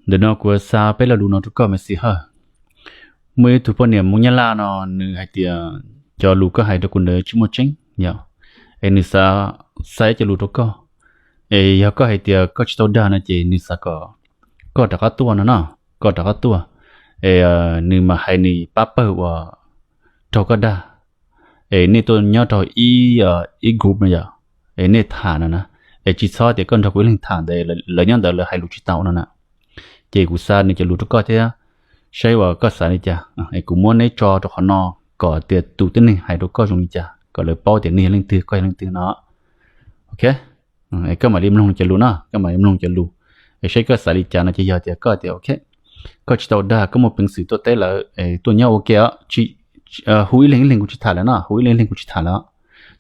Ntawm no kuv xa peb lo lus no rau koj Maiv Xis Hawj. Muaj ib tug poj niam Hmoob Nyab Laj no nws hais tias cov lus koj hais rau kuv ntawd tsis muaj tseeb yom, es nws xav, xav ib co lus rau koj. Es yog koj hais tias koj tsis tau dag no ces nws xav kom koj rov qab tuaj no no, koj rov qab tuaj, es nws mam hais nws pab pawg uas raug koj dag, es nej tuaj nyob rau ib, ib group no yom, es nej tham no na, es tsis txhob tias koj nrog kuv ib leeg tham ntawd lawv nyob ntawd lawv hais lus tsis tau no na. Ces kuv xa nws cov lus rau koj thiab, saib uas koj xav li cas, es kuv muab neb tso rau qhov no kom tias tus tib neeg hais rau koj zoo li cas kom lawv paub tias nws yog leej twg koj yog leej twg no. Ok, es koj mam li mloog cov lus no, koj mam li mloog cov lus, es saib koj xav li cas no ces yog tias koj tias ok, koj tsis tau dag, koj muaj peev xwm tuaj teb lawv, tuaj nyob ua ke, hu ib leeg ib leeg kuv tsis tham lawm no, hu ib leeg ib leeg kuv tsis tham lawm.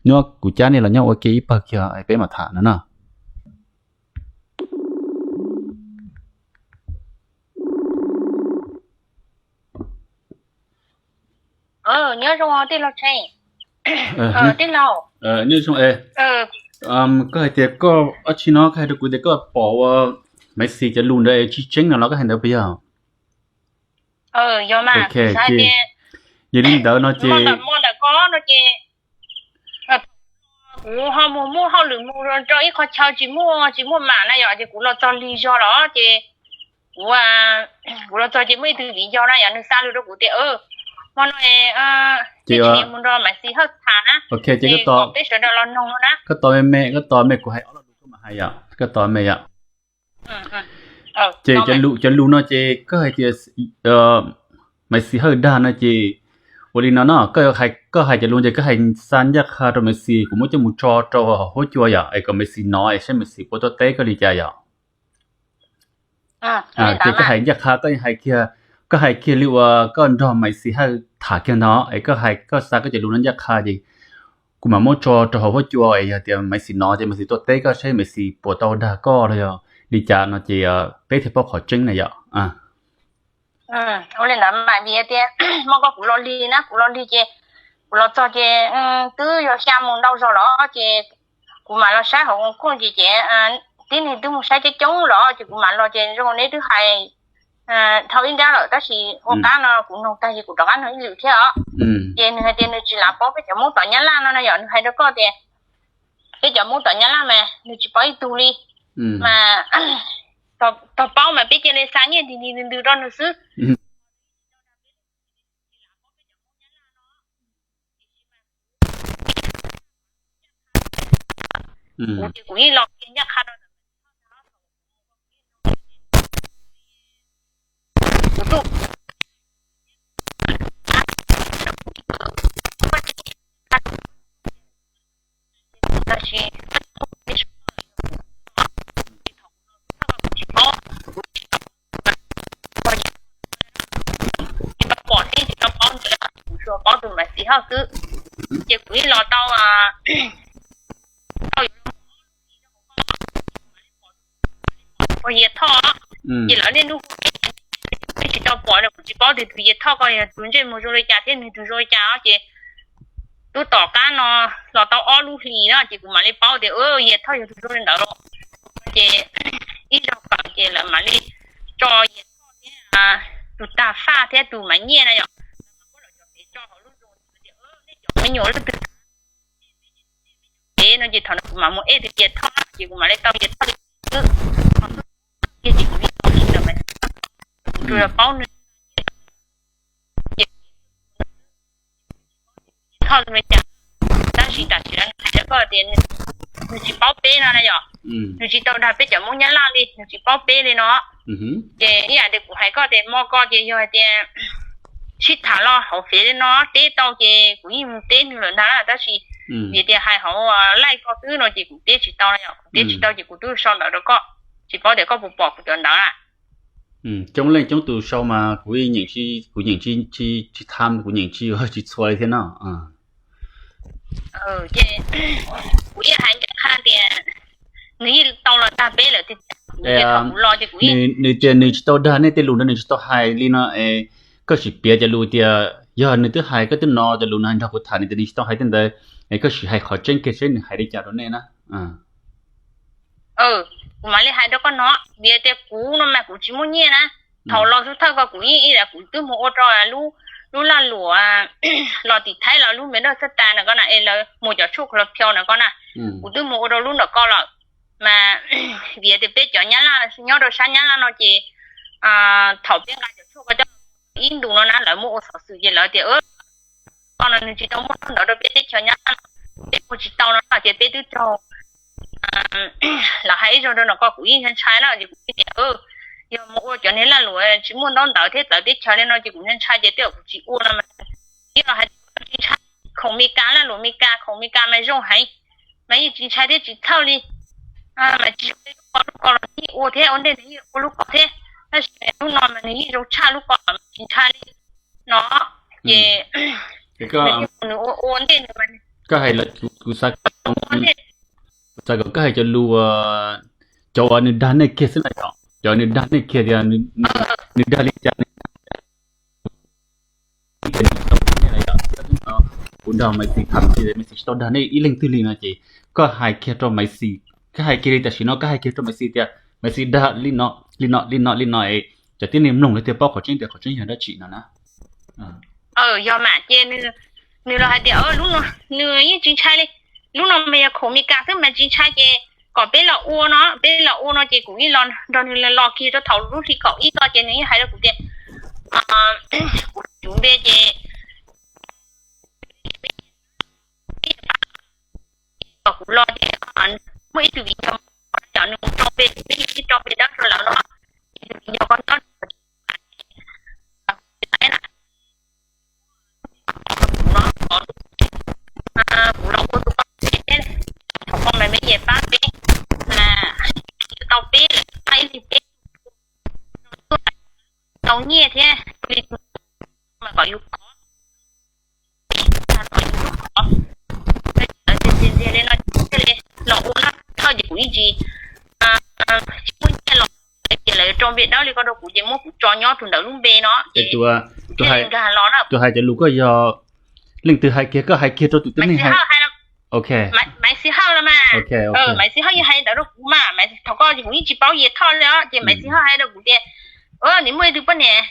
Nyob kuv cab nej los nyob ua ke ib pawg kiag peb mam tham no no. Nyob zoo tij laug Tsheej. Tij laug, koj hais tias koj ob tsi no koj hais rau kuv tias koj pom ua Maiv Xis cov lus ntawd tsis tseeb no los koj hais ntawd puas yog? Yog mas, yog li ntawd no ces muaj ntawm koj no ces kuv ho mus muaj hauj lwm mus rau ib qho chaw tsis muaj, tsis muaj mam na yom, ces kuv los txog lig zog los ces kuv, kuv los txog ces muaj ib tug viv ncaus na yom, nws xa lus rau kuv tias hmo no ces mus nrog Maiv Xis Hawj tham na, ces kom peb sawv daws los noog no na. Koj tos me me, koj tos me, kuv hais ob lo lus koj mam hais yom, koj tos me yom. Ces cov lus no ces koj hais tias Maiv Xis Hawj dag no ces ua li no no, koj hais cov lus ces koj hais xa ncaj qha rau Maiv Xis, kuv muab coj mus tso rau hauv huab cua yom, es kom Maiv Xis hnov es saib Maiv Xis puas tuaj teb koj li cas yom. Ces koj hais ncaj qha, koj hais kiag, koj hais kiag li uas koj nrog Maiv Xis Hawj tham kiag ntawd es koj hais, koj xa koj cov lus no ncaj qha ces kuv mam muab tso rau hauv huab cua es yog tias Maiv Xis hnov ces Maiv Xis tuaj teb koj saib Maiv Xis puas tau dag koj los yog li cas no ces peb thiaj paub qhov tseeb na yom. Ua li ntawd mas vim tias hmo ko kuv los lig na, kuv los lig ces kuv los txog ces twb yog xya mus ntau zog los ces kuv mam los saib hauv kooj ces ces tib neeg twb mus saib coob coob los ces kuv mam los ces zoo neb twb hais dhau ib nrab lawm tab sis ua qab no kuv noog tag ces kuv rov qab noog ib lwm thiab os. Ces nws hais tias nws tsis lav paub peb cov Hmoob tom Nyab Laj no no yom, nws hais rau koj tias peb cov Hmoob tom Nyab Laj mas nws tsis paub ib tug li, mas tog paub mas peb cia li xa nyiaj nti nti ntws rau nws xwb. Kuv ces kuv yeej los ncaj qha rau kuv tuaj, tab sis tsis paub, tsis tau pom thiab tsis tau paub ntawd, kuv tsuas paub tus Maiv Xis Hawj xwb. Ces kuv yeej los tau, tau ua Yias Thoj, ces lawv niaj hnub hu peb, peb tsis tau pom no kuv tsis paub tias tus Yias Thoj ko yog tus ntsej muag zoo li cas thiab nws tus zoo li cas os. Ces twb tom qab no los tau ob lub hlis no ces kuv mam li paub tias Yias Thoj yog tus zoo li ntawd los. Ces ib zaug kawm ces lawv mam li tso Yias Thoj thiab tus Tag Faj thiab tus Maiv Nyiaj na yom, lawv mam muab lawv cov fev tso hauv lub Zoom tias nej cov me nyuam leej twg fev no ces thaum no kuv mam mus ej tus Yias Thoj na ces kuv mam li tau Yias Thoj li xwb. Ho xwb ces kuv li tau li ntawd mas kuv tsuas yog paub nws ces Thoj li cas, tab sis tam sim no nws hais rau koj tias nws tsis paub peb no na yom, nws tsis tau dag peb cov Hmoob Nyab Laj li, nws tsis paub peb li no. Ces ib yam li kuv hais koj tias hmo ko ces yog hais tias sib tham los hauv fev li no teb tau ces kuv yeej mus teb nws lawm ntag na, tab sis vim tias hais hauv live ko xwb no ces kuv teb tsis tau no yom, kuv teb tsis tau ces kuv twb sau ntawv rau koj, tsis paub tias koj puas pom kuv cov ntawv na. Coob leej coob tus sau mas kuv, kuv nyeem tsis, tsis tham, kuv nyeem tsis, tsis txhua li thiab no. Ces kuv yeej hais ncaj qha tias nws yeej tau los tag peb lawm tiag tiag, kuv los ces kuv yeej, nws tias nws tsis tau dag nej tej lus ntawd, nws tsis tau hais li no es koj sim piav cov lus tias yog nws twb hais, koj twb hnov cov lus nws hais nrog kuv tham, nws tias nws tsis tau hais tej ntawd, es koj sim hais qhov tseeb kiag seb nws hais li cas rau nej na. Kuv mam li hais rau koj no, vim tias kuv no mas kuv tsis muaj nyiaj na. Thaum los xub thawj ko kuv yeej ib yam kuv twb mus ua rau lub, lub lag luam los tim Thaib los lub me daj txhaj tas na koj na, es lawv mus cov tshuaj kho los phiau na koj na. Kuv twb mus ua rau lub ntawm ko lawm. Mas vim tias peb cov Nyab Laj nyob rau sab Nyab Laj no ces thaum peb nqa cov tshuaj ko coj ib ntus no na lawv muaj ua xov xwm ces lawv tias ko no nws tsis tau muaj ntawv rau peb teb chaws Nyab Laj no, peb ua tsis tau no ces peb twb raug lawv hais ib zaug rau no ko kuv yeej ntshai ntshai na ces kuv thiaj tias yog mus ua cov niag lag luam tsis muaj ntaub ntawv thiab txawv teb chaws li no ces kuv ntshai ntshai ces tej zaum kuv tsis ua no mas. Ib los hais tias tsis ntshai, khoom Mes Kas, lag luam Mes Kas, khoom Mes Kas mas zoo heev, mas yeej tsis ntshai thiab tsis txhawj li. Mas tsis zoo li lub ko, lub ko los yeej ua thiab ua ntej nws yeej ua lub ko thiab, tab sis lub no mas nws yeej zoo tshaj lub ko los mas tsis ntshai li no. Ces nws ua ntej nws, koj hais, kuv xav kom koj hais cov lus, cov uas nws dag nej kiag xwb na yom, cov nws dag nej kiag tias nws dag li cas, kuv nrog Maiv Xis tham, Maiv Xis tsis tau dag nej ib leeg twg li no ces koj hais kiag rau Maiv Xis, koj hais kiag li tam sim no koj hais kiag rau Maiv Xis tias Maiv Xis dag li no li no li no li no es cov tib neeg mloog lawv thiaj paub qhov tseeb tias qhov tseeb yog dab tsi no na. Yog mas ces nws los hais tias nws yeej tsis ntshai li, lub no mas yog khoom Mes Kas xwb mas tsis ntshai ces kom peb los ua no, peb los ua no ces kuv yeej los nrog nws los kiag rau thaum lub hli kaum ib ko ces nws yeej hais rau kuv tias kuv tsum npe ces kom kuv los ces muaj ib tug viv ncaus cov nws mus rau npe, peb ib rau npe dawb rau lawv no, ces tus viv ncaus ko nyob kuv los ua tus pab peb, thaum ko mas me nyuam pab peb, mas tau peb lawm, pab ib leeg peb tau nyiaj thiab li mas kom yus khov, yus khov, ntxias ntxias li no thiaj li los ua no thawj ces kuv yeej tsis, tsis muaj nyiaj los, ces lawv rau npe dawb li ko rau kuv ces muab kuv tso nyob tus ntawm lub npe no ces thiaj li nkag los na. Tus hais cov lus koj yog leej twg hais kiag, koj hais kiag rau tus tib neeg hais? Maiv Xis Hawj los mas. Maiv Xis Hawj yeej hais ntawd rau kuv mas, thaum ko kuv yeej tsis paub Yias Thoj li os ces Maiv Xis Hawj hais rau kuv tias, nim muaj ib tug poj niam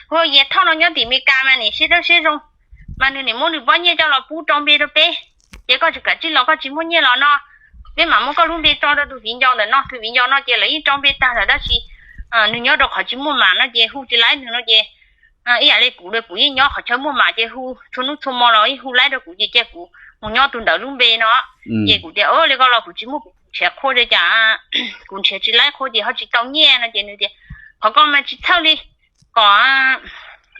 hu ua Yias Thoj no nyob tim Mes Kas mas nim siab dawb siab zoo, mas nws nim muab nws pob nyiaj coj los pub rau npe rau peb, ces koj tsis kam tsij los, koj tsis muaj nyiaj los no, peb mam muab koj lub npe tso rau tus viv ncaus ntawm no. Tus viv ncaus no ces lawv yeej rau npe tag lawm tab sis nws nyob rau qhov tsis muaj mam no ces hu tsis laib nws no ces ib yam li kuv, kuv yeej nyob qhov chaw muaj mam ces hu txhua hnub txhua hmo los yeej hu laib rau kuv ces cia kuv mus nyob tus ntawm lub npe no. Ces kuv tias li ko los kuv tsis muaj, kuv nrhiav qhua li cas, kuv nrhiav tsis laib qhua ces ho tsis tau nyiaj no ces nws tias qhov ko mas tsis txhawj li, kom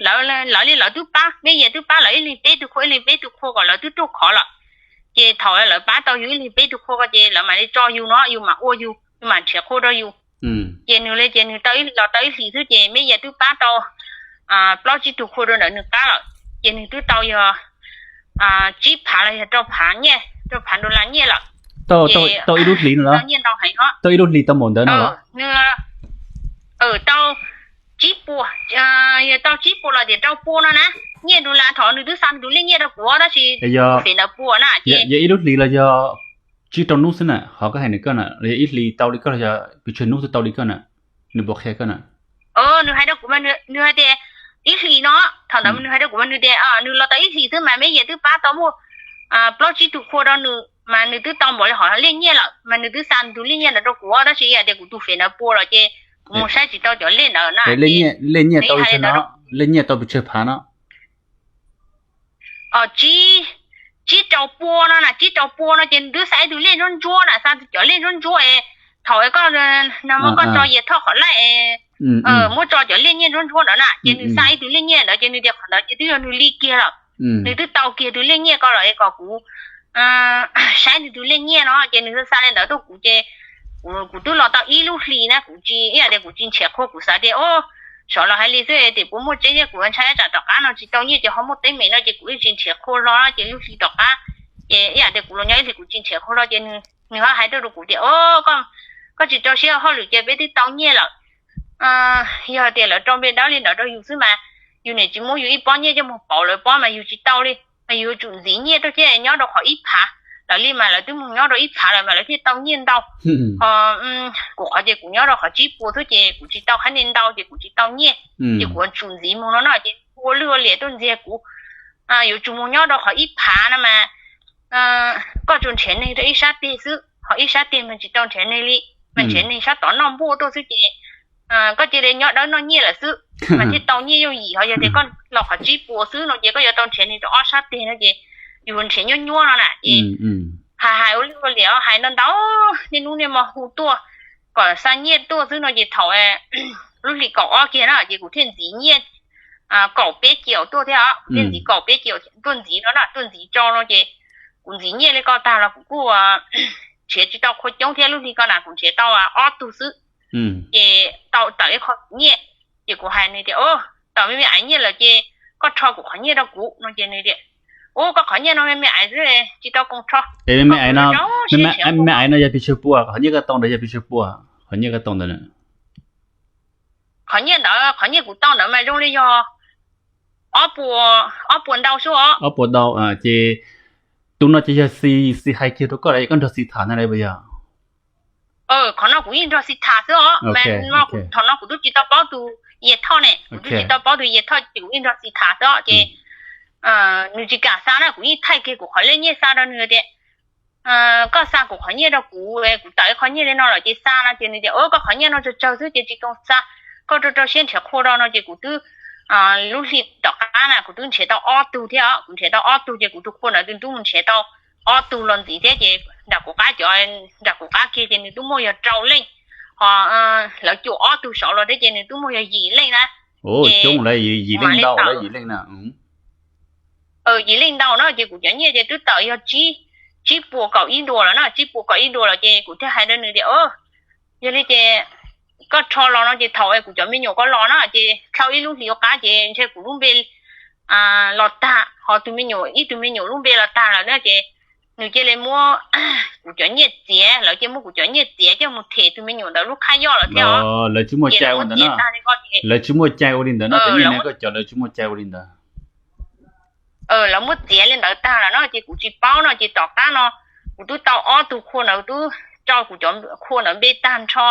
lawv, lawv li lawv twb pab, Meb Yias twb pab lawv ib leeg peb tug qhua, ib leeg peb tug qhua kom lawv twb ruaj khov lawm. Ces thaum lawv pab tau yus ib leeg peb tug qhua ko ces lawv mam li tso yus no, yus mam ua yus, yus mam nrhiav qhua rau yus. Ces nws li ces nws tau ib hlis los tau ib hlis xwb ces Meb Yias twb pab tau plaub tsib tug qhua rau ntawm nws qab lawm, ces nws twb tau yog tsib phav los yog rau phav nyiaj, rau phav dollar nyiaj lawm. Tau ib lub hlis no los? Nyiaj ntau heev os. Tau ib lub hlis tau npaum ntawd no los? Tau tsib puas, yog tau tsib puas los tias rau pua no na. Nyiaj dollar thaum nws twb xa nws tus lej nyiaj rau kuv tab sis kuv fem ntawd pua na ces yog ib lub hlis los yog tsib rau hnub xwb na, qhov koj hais nws koj na, los yog ib hlis tau li koj los yog pes tsawg hnub xwb tau li koj na, nws puas qhia koj na? Nws hais rau kuv mas, nws hais tias ib hlis no, thaum ntawd nws hais rau kuv mas nws tias nws los tau ib hlis xwb mas Meb Yias twb pab tau muaj plaub tsib tug qhua rau nws mas nws twb tau npaum li hom lej nyiaj lawm mas nws twb xa nws tus lej nyiaj ntawd rau kuv tab sis yog tias kuv tus fem ntawd pua lawm ces kuv mus saib tsis tau cov lej ntawd na. Lej nyiaj tau li cas no? Lej nyiaj tau pes tsawg phav no? Tsib rau pua no na, tsib rau pua no ces nws twb xa ib tug lej ntsuab ntsuab na, xa cov lej ntsuab ntsuab es thaum koj nag hmo koj tso Yias Thoj qhov laij es muab tso cov lej nyiaj ntsuab ntsuab ntawd na ces nws xa ib tug lej nyiaj ntawd ces nws tias qhov ntawd ces twb yog nws li kiag lawm. Nws twb tau kiag tus lej nyiaj ko lawm es kom kuv saib nws tus lej nyiaj no ces nws xa li ntawd tuaj kuv ces kuv twb los tau ib lub hlis na kuv tsis, ib yam tias kuv tsis nrhiav qhua, kuv xav tias o, sov los hais li xwb tias puas muaj tseeb thiab, kuv ntshai tsam tom qab no tsis tau nyiaj ces ho muaj teeb meem no ces kuv yeej tsis nrhiav qhua los ces lub hlis tom qab ces ib yam tias kuv los nyob ib hlis kuv tsis nrhiav qhua los ces nws ho hais rau kuv tias o, koj tsis rau siab hauj lwm ces peb twb tau nyiaj lawm. Yog tias lawv rau npe dawb li ntawd rau yus xwb mas yus niam tsis muab yus ib pob nyiaj coj mus pauv lawv pob mas yus tsis tau li, mas yus yuav tsum ntxiv nyiaj rau thiab nyob rau qhov ib phav lawv li mas lawv twb mus nyob rau ib phav lawm mas lawv thiaj tau nyiaj ntau. Ho kuv qhov ces kuv nyob rau qhov tsib puas xwb ces kuv tsis tau qhab ni ntau ces kuv tsis tau nyiaj, ces kuv tsum ntxiv mus no no ces ua lwj ua liam tuaj ntxias kuv. Yuav tsum mus nyob rau qhov ib phav no mas koj tsuas nrhiav neeg rau ib sab teg xwb, ho ib sab teg mas tsis tau nrhiav neeg li, mas nrhiav neeg sab tod noj npuaj tuaj xwb ces koj cia li nyob dawb noj nyiaj lawm xwb, mas thiaj tau nyiaj yooj yim. Ho yog tias koj los qhov tsib puas xwb no ces koj yuav tau nrhiav neeg rau ob sab teg no ces yus nrhiav nyuab nyuab no na ces hais hais ua lwj ua liam hais ntau ntau, niaj hnub niaj hmo hu tuaj kom xa nyiaj tuaj xwb no ces thaum lub hlis kaum ob kiag na ces kuv thiaj ntxiv nyiaj kaum peb ciaum tuaj thiab os, kuv thiaj ntxiv kaum peb ciaum tuaj ntxiv no na, tuaj ntxiv tso no ces kuv ntxiv nyiaj li ko tag los kuv kuj nrhiav tsis tau qhua coob thiab, lub hli ko na kuv nrhiav tau ob tug xwb. Ces tau tawm ib qho nyiaj, ces kuv hais nws tias, tawm me me ais nyiaj lawm ces koj rho kuv qhov nyiaj rau kuv no ces nws tias, ub, koj qhov nyiaj no me me ais xwb, tsis tau koom rho. Me me ais no yog pes tsawg pua? Qhov nyiaj koj tau ntawd yog pes tsawg pua? Qhov nyiaj koj tau ntawd, qhov nyiaj ntawd, qhov nyiaj kuv tau ntawd mas zoo li yog ob puas, ob puas ntau xwb os. Ob puas ntau ces tus no ces yog Xis, Xis hais kiag rau koj los yog koj nrog Xis tham ntag los puas yog? Qhov no kuv yeej nrog Xis tham xwb os, mas thaum no kuv twb tsis tau paub tus Yas Thoj ne, kuv twb tsis tau paub tus Yas Thoj ces kuv yeej nrog Xis tham xwb os ces nws tsis kam xa na, kuv yeej thaij kiag kuv qhov lej nyiaj xa rau nws tias, koj xa kuv qhov nyiaj rau kuv, kuv tawm ib qho nyiaj li no lawm ces xa no ces nws tias, koj qhov nyiaj no tsawg tsawg xwb ces tsis koom xa, koj rau rau siab nrhiav qhua rau no ces kuv twb, lub hli tom qab na kuv twb nrhiav tau ob tug thiab os, kuv nrhiav tau ob tug ces kuv tus qhua ntawd twb mus nrhiav tau ob tug los ntxiv thiab ces nram kuv qab cov, nram kuv qab kiag ces nws twb muaj yog rau leej, ho lawv cuam ob tug saud los thiab ces nws twb muaj yog yim leej na. Ces yim leej ntau na. Yim leej ntau no ces kuv cov nyiaj ces twb tawm yog tsib puas kaum ib dua lawm na, tsib puas kaum ib dua lawm ces kuv thiaj hais rau nws tias, yog li ces koj rho los no ces thaum kuv cov me nyuam ko los na ces dhau ib lub hlis ua qab ces ntshe kuv lub npe los tag, ho tus me nyuam, ib tug me nyuam lub npe los tag lawm na ces nws cia li muab kuv cov nyiaj txiav, lawv cia muab kuv cov nyiaj txiav coj mus them tus me nyuam ntawd lub qhab yoj lawm thiab os. Lawv tsis muaj cai ua li ntawd no, lawv tsis muaj cai ua li ntawd no, cov nyiaj no koj cov lawv tsis muaj cai ua li ntawd. Lawv muab txiav li ntawd tag lawm no ces kuv tsis paub no ces tom qab no kuv twb tau ob tug qhua ntawd, twb tso kuv cov qhua ntawd npe tag nrho,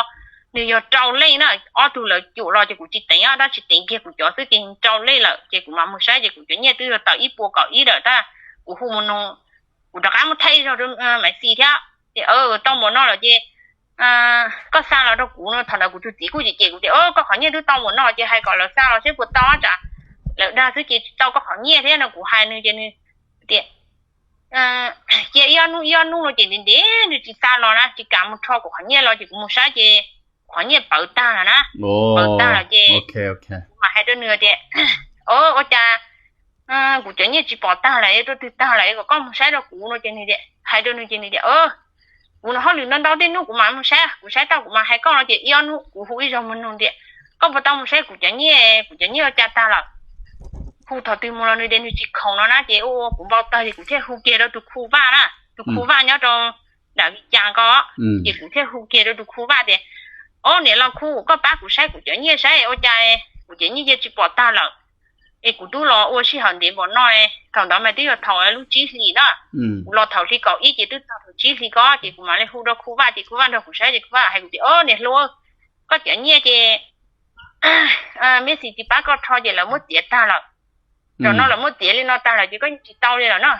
nws yog rau leej na, ob tug lawv cuam los ces kuv tsis teev, tab sis teev kiag kuv cov xwb ces rau leej lawm ces kuv mam mus saib ces kuv cov nyiaj twb yog tawm ib puas kaum ib lawm tab kuv hu mus nug, kuv rov qab muab thaij zog rau Maiv Xis thiab ces tau npaum no lawm ces koj xa los rau kuv no. Thaum ntawd kuv tus txiv kuj cem cem kuv tias, koj qhov nyiaj twb tau npaum no ces hais kom lawv xa los seb puas tau, tsam lawv dag xwb ces tsis tau koj qhov nyiaj thiab no. Kuv hais nws ces nws tias, cia ib ob hnub ib ob hnub no ces ntev ntev nws tsis xa los na, tsis kam mus rho kuv qhov nyiaj los ces kuv mus saib ces kuv qhov nyiaj pawv tag lawm na. Pawv tag lawm ces kuv mam hais rau nws tias, ua cas kuv cov nyiaj tsis pom tag lawm, rau twg tag lawm kom koj mus saib rau kuv no ces nws hais rau nws ces nws tias, kuv no hauj lwm ntau ntau tej hnub kuv mam mus saib, kuv saib tau kuv mam hais koj no ces ib ob hnub kuv hu ib zaug mus nug tias, koj puas tau mus saib kuv cov nyiaj, kuv cov nyiaj ua cas tag lawm. Hu thaum twg mus los nws tias nws tsis khoom no na ces ua kuv npau taws ces kuv thiaj hu kiag rau tus Khu Vaj na, tus Khu Vaj nyob rau nram Vim Cas ko, ces kuv thiaj hu kiag rau tus Khu Vaj tias, ob niam laus Khu, koj pab kuv saib kuv cov nyiaj saib ua cas kuv cov nyiaj cia tsis pom tag lawm. Es kuv twb los ua sij hawm ntev npaum no, thaum ntawd mas twb yog thaum lub tsib hlis na, kuv los thaum hli kaum ib ces twb txog thaum tsib hlis ko ces kuv mam li hu rau Khu Vaj ces Khu Vaj nrog kuv saib ces Khu Vaj hais kuv tias, niam hluas, koj cov nyiaj ces Maiv Xis tsis pab koj rho ces lawv muab txiav tag lawm. Zaum no lawv muab txiav li no tag lawm ces koj yeej tsis tau li lawm no.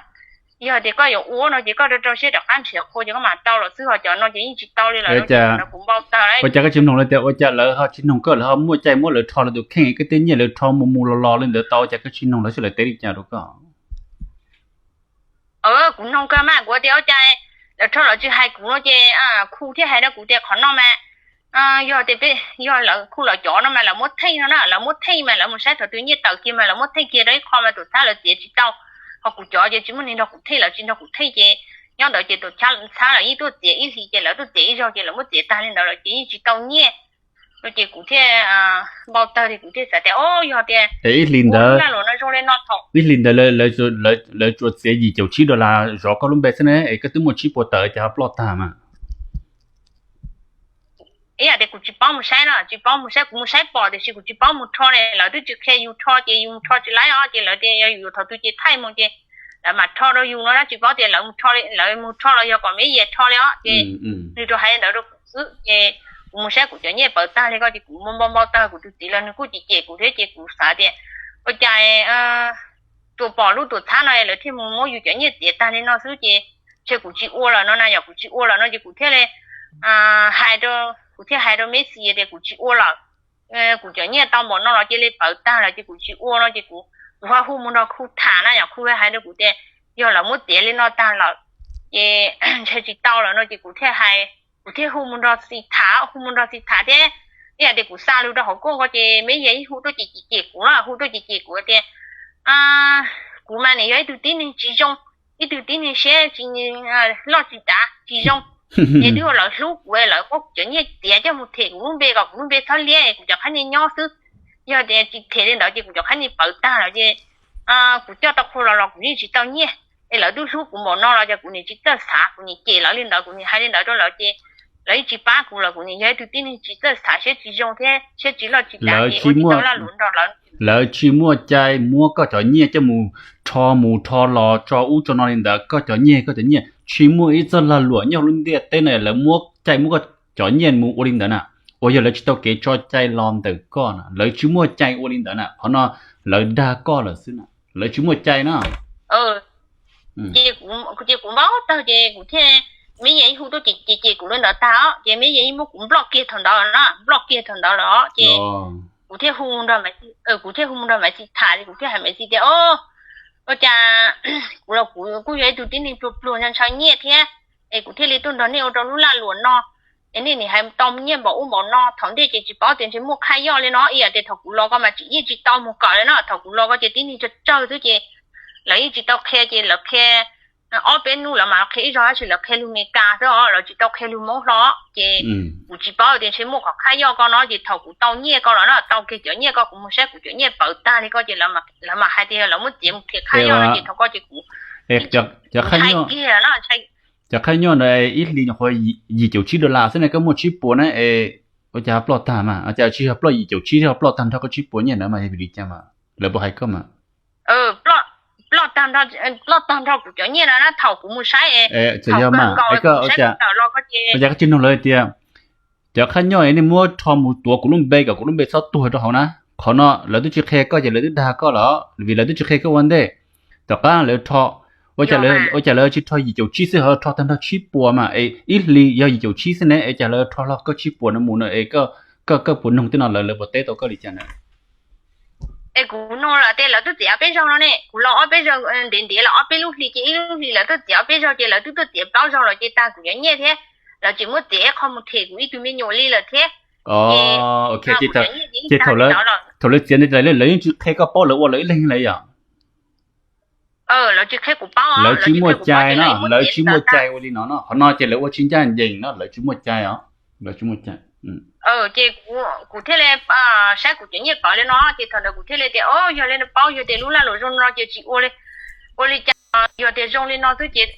Yog tias koj yuav ua no ces koj rau rau siab rov qab nrhiav qhua ces koj mam tau los xwb, ho cov no ces yeej tsis tau li lawm no. Kuv npau taws. Ua cas koj tsis mloog lawv tias ua cas lawv ho tsis mloog koj, lawv ho muaj cai muab lawv rho lawv tus kheej, koj tej nyiaj lawv rho mus mus los los li ntawd tau, ua cas koj tsis mloog lawv seb lawv teb li cas rau koj? Kuv mloog kawg mas kuv tias ua cas lawv rho lawv tsis hais kuv no ces Khu thiaj hais rau kuv tias qhov no mas yog tias peb, yog lawv Khu lawv cov no mas lawv muab theej no na, lawv muab theej mas lawv mus saib thaum twg nyiaj tawm kiag mas lawv muab theej kiag rau ib qho mas tus txhab lawv txiav tsis tau, ho kuv cov ces tsis muaj neeg nrog kuv theej, lawv tsis nrog kuv theej ces nyob ntawd ces tus txhab lawv yeej tuaj txiav ib hlis ces lawv tuaj txiav ib zaug ces lawv muab txiav tag li ntawd lawm ces yeej tsis tau nyiaj. No ces kuv thiaj npau taws ces kuv thiaj xav tias o yog tias ib hlis ntawd ib hlis ntawd lawv tsuas txiav yim caum tsib dollar zov koj lub npe xwb ne, es koj twb muaj tsib puas tawm ces ho ploj tag mas. Ib yam tias kuv tsis paub mus saib no, tsis paub mus saib, kuv mus saib pom tiam sis kuv tsis paub mus rho ne, lawv twb tsis qhia yus rho ces yus mus rho tsis laib os, ces lawv tias yog yus yuav thaum twg ces thaij mus ces lawv mam rho rau yus no na, tsis paub tias lawv mus rho li, lawv mus rho los yog kom Meb Yias rho li os. Ces nws rau hais li ntawd rau kuv xwb ces kuv mus saib kuv cov nyiaj pawv tag li ko ces kuv npau npau taws, kuv tus txiv los nws kuj cem cem kuv thiab ces kuv xav tias ua cas tsuas pom lub tuam txhab no lawv thiaj mus muab yus cov nyiaj tiav tag li no xwb ces ntshe kuv tsis ua lawm no na, yog kuv tsis ua lawm no ces kuv thiaj li hais rau, kuv thiaj hais rau Meb Xis tias kuv tsis ua lawm, kuv cov nyiaj tau npaum no los cia li pawv tag lawm ces kuv tsis ua no ces kuv, kuv ho hu mus nrog Khu tham na, yog Khu hais rau kuv tias yog lawv muab tiav li no tag lawm ces ntshe tsis tau lawm no ces kuv thiaj hais, kuv thiaj hu mus nrog Xis tham, hu mus nrog Xis tham thiab, ib yam tias kuv xa lus rau hauv koj ko ces Meb Yias hu tuaj ces cem cem kuv na, hu tuaj ces cem kuv tias kuv mas nim yog ib tug tib neeg tsis zoo, ib tug tib neeg siab tsis loj tsis dav tsis zoo, es twb ua lawv hlub kuv lawv muab kuv cov nyiaj tiav coj mus them kuv lub npe kom kuv lub npe txhob liab es kuv cov qhab nyiaj nyob xwb. Yog tias tsis them li ntawd ces kuv cov qhab nyiaj pawv tag lawm ces kuv coj tau qhua los los kuv yeej tsis tau nyiaj, es lawv twb hlub kuv npaum no los ces kuv nim tsis txawj xav, kuv nim cem lawv li ntawd, kuv nim hais li ntawd rau lawv ces lawv yeej tsis pab kuv lawm, kuv nim yog ib tug tib neeg tsis txawj xav siab tsis zoo thiab siab tsis loj tsis dav ces ua tsis tau lag luam nrog lawv. Lawv tsis muaj cai muab koj cov nyiaj coj mus rho mus rho los tso ub tso no li ntawd, koj cov nyiaj, koj cov nyiaj, tsis muaj ib txoj lag luam nyob lub ntiaj teb no lawv muab cai muab koj cov nyiaj mus ua li ntawd na. Uas yog lawv tsis tau kev tso cai los ntawm koj na, lawv tsis muaj cai ua li ntawd na, qhov no lawv dag koj lawm xwb na, lawv tsis muaj cai na. Ces kuv npau taws ces kuv thiaj, Meb Yias hu tuaj ces ces kuv li ntawd tag os ces Meb Yias muab kuv nploj kiag thaum ntawd na, nploj kiag thaum ntawd lawm os ces kuv thiaj hu mus nrog Maiv Xis, kuv thiaj hu mus nrog Maiv Xis tham ces kuv thiaj hais Maiv Xis tias o, ua cas kuv los kuv kuj yog ib tug tib neeg pluag pluag ntshaw ntshaw nyiaj thiab, es kuv thiaj li tuaj nrog nej ua rau lub lag luam no, es nej nim hais tau nyiaj npaum ub npaum no, thaum ntej ces tsis paub tias ntshe muaj qhab yoj li no, ib yam tias thaum kuv los ko mas tsis, yeej tsis tau mus kawm li no, thaum kuv los ko ces tib neeg tsawg tsawg xwb ces lawv yeej tsis tau qhia ces lawv qhia ob peb hnub lawv mam qhia ib zaug tab sis lawv qhia lus Meskas xwb os, lawv tsis tau qhia lus Hmoob hlo ces kuv tsis paub tias ntshe muaj qhov qhab yoj ko no ces thaum kuv tau nyiaj ko los no, tau kiag cov nyiaj ko kuv mus saib kuv cov nyiaj pawv tag li ko ces lawv mam hais tias lawv muab tiav mus qhia qhab yoj no ces thaum ko ces kuv cov qhab yoj ntawd ib hlis nyuam qhuav yim caum tsib dollar xwb ne, koj muaj tsib puas na es ua cas ho ploj tag mas, ua cas tsis yog ploj yim caum tsib thiab ho ploj tag nrho koj tsib puas nyiaj ntawd mas yog vim li cas mas lawv puas hais koj mas? Ploj tag nrho, ploj tag nrho kuv cov nyiaj no na, thaum kuv mus saib, txawm yog mas es koj ua cas, ua cas koj tsis nug lawv tias cov qhab nyob nej muab rho mus tuav kuv lub npe kom kuv lub npe txhob tuag rau hauv na? Qhov no lawv twb tsis qhia koj ces lawv twb dag koj los vim lawv twb tsis qhia koj ua ntej. Tom qab lawv rho, ua cas lawv tsis rho yim caum tsib xwb ho rho tag nrho tsib puas mas es ib hlis yog yim caum tsib xwb ne, es cas lawv rho hlo koj tsib puas no mus no es koj, koj puas nug tej no lawv, lawv puas teb tau koj li cas na? Es kuv nug lawv tias lawv twb txiav peb zaug no ne, kuv los ob peb zaug ntev ntev los ob peb lub hlis ces ib lub hlis lawv twb txiav ob peb zaug ces lawv twb tuaj txiav plaub zaug los ces tag kuv cov nyiaj thiab, lawv tsis muab txiav ib qho mus them kuv ib tug me nyuam li lawm thiab. Ces thaum lawv txiav ntawd lawv yeej tsis qhia koj paub lawv ua lawv ib leeg li yom? Lawv tsis qhia kuv paub, lawv tsis muaj cai no, lawv tsis muaj cai ua li no no, qhov no ces lawv ua tsis ncaj ncees no, lawv tsis muaj cai os, lawv tsis muaj cai. Ces kuv thiaj li saib kuv cov nyiaj pawv li no ces thaum ntawd kuv thiaj li tias o, yog li no paub, yog tias lub lag luam zoo no ces tsis ua li, ua li cas, yog tias zoo li no xwb ces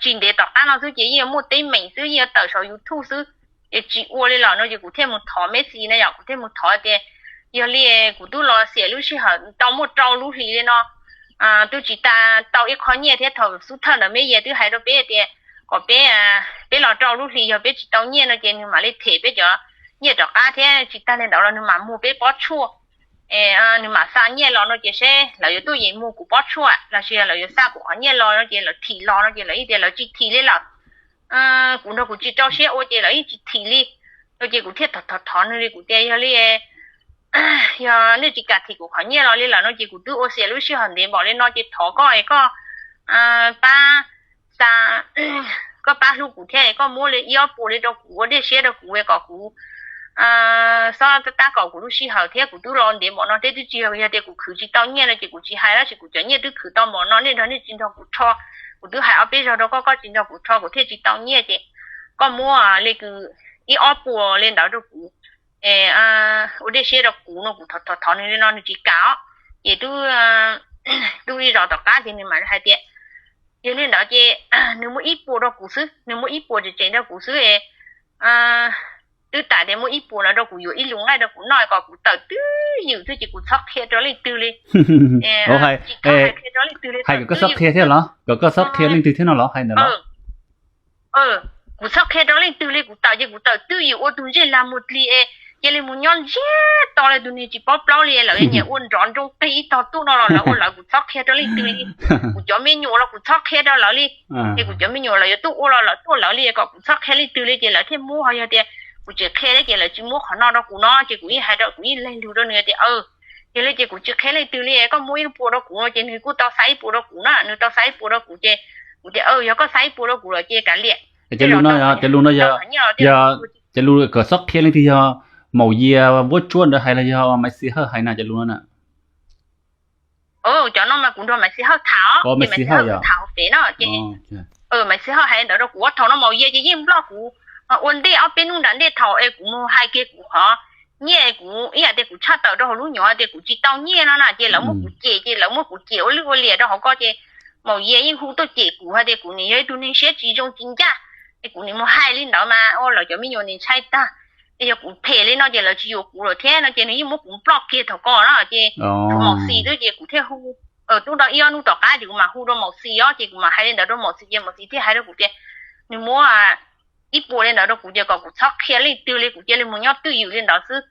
tsis ntev tom qab no xwb ces yeej yuav muaj teeb meem xwb, yeej yuav tawm saum YouTube xwb, ces tsis ua li lawm no ces kuv thiaj mus thov Meb Xis na yom, kuv thiaj mus thov tias yog li kuv twb los xiam lub sij hawm tau muaj rau lub hlis li no, twb tsis tas tau ib qho nyiaj thiab thaum xub thawj ntawd Meb Yias twb hais rau peb tias kom peb, peb los rau lub hlis yog peb tsis tau nyiaj no ces nws mam li them peb cov nyiaj rov qab thiab tsis tag li ntawd los nws mam muag peb pob tshuaj, nws mam xa nyiaj los no ces seb lawv yuav tuaj yeem muag kuv pob tshuaj los sis lawv yuav xa kuv qhov nyiaj los no ces lawv thim los no ces lawv yeej tias lawv tsis thim li lawm. Kuv nrog kuv tsis rau siab ua ces lawv yeej tsis thim li no ces kuv thiaj thov thov thov nws li kuv tias yog li, yog nej tsis kam thim kuv qhov nyiaj los li lawm no ces kuv twb ua xiam lub sij hawm ntev npaum li no ces thov koj es koj pab xa, koj pab hlub kuv thiab es koj muab li ib ob puas li rau kuv ua dej siab rau kuv es kom kuv xob tab kom kuv lub sij hawm thiab kuv twb los ntev npaum no thiab twb tsis yog tias kuv khwv tsis tau nyiaj no ces kuv tsis hais tab sis kuv cov nyiaj twb khwv tau npaum no nej nrog nej tsis nrog kuv rho, kuv twb hais ob peb zaug rau koj, koj tsis nrog kuv rho kuv thiaj tsis tau nyiaj ces koj muab li kws ib ob puas li ntawd rau kuv ua dej siab rau kuv no kuv thov thov nws li no nws tsis kam os. Ces twb, twb ib zaug tom qab ces nws mam hais tias yog li ntawd ces nws muab ib puas rau kuv xwb, nws muab ib puas tseem tseem rau kuv xwb es twb tas tias muaj ib puas los rau kuv yuav ib lub nqaij rau kuv noj kom kuv tawm twj ywm xwb ces kuv txhob qhia rau leej twg li. Hais kom koj txhob qhia thiab los kom koj txhob qhia leej twg thiab no los hais ntawd los? Kuv txhob qhia rau leej twg li, kuv tawm ces kuv tawm twj ywm ua tus ntsej lag mus dlig es cia li mus nyob ntsiag to li tus neeg tsis paub plaub li, lawv nyiam ua nrov nroo qeeg ib tog tuaj no los lawv ua lawv, kuv txhob qhia rau leej twg li. Kuv cov me nyuam los kuv txhob qhia rau lawv li. Es kuv cov me nyuam lawv yuav tuaj ua los lawv tuaj lawv li, kom kuv txhob qhia leej twg li ces lawv thiaj muab. Ho yog tias kuv tsis qhia thiab ces lawv tsis muab qhov no rau kuv no ces kuv yeej hais rau, kuv yeej lees lus rau nws tias, yog li ces kuv tsis qhia leej twg li, koj muab ib puas rau kuv no ces nws kuj tau xa ib puas rau kuv na, nws tau xa ib puas rau kuv ces kuv tias, yog koj xa ib puas rau kuv lawm ces kav liam. Cov lus no, cov lus no yog, cov lus kom txhob qhia leej twg yog Maum Yias vuab tsuab ntawd hais los yog Maiv Xis Hawj hais na cov lus no na? Cov no mas kuv nrog Maiv Xis Hawj tham os, Maiv Xis Hawj tham hauv pem no ces Maiv Xis Hawj hais ntawd rau kuv thaum no Maum Yias ces yeej nploj kuv ua ntej ob peb hnub nram ntej thaum es kuv mus hais kiag kuv qhov nyiaj, kuv ib yam tias kuv tshaj tawm rau hauv lub nyuam tias kuv tsis tau nyiaj no na ces lawv muab kuv cem ces lawv muab kuv cem ua lwj ua liam rau hauv ko ces Maum Yias yeej hu tuaj cem kuv hais tias kuv nim yog ib tug neeg siab tsis zoo tsis ncaj, es kuv nim mus hais li ntawd mas ua lawv cov me nyuam nim ntshai tag. Es yog kuv phem li no ces lawv tsis yuav kuv lawm thiab no ces nws yeej muab kuv nploj kiag thaum ko na ces tshuav Maum Xis xwb ces kuv thiaj hu. Twb tau ib ob hnub tom qab ces kuv mam hu rau Maum Xis os ces kuv mam hais li ntawd rau Maum Xis ces Maum Xis thiaj hais rau kuv tias nws muab ib puas li ntawd rau kuv ces kom kuv txhob qhia leej twg li, kuv cia li mus nyob twj ywm li ntawd xwb.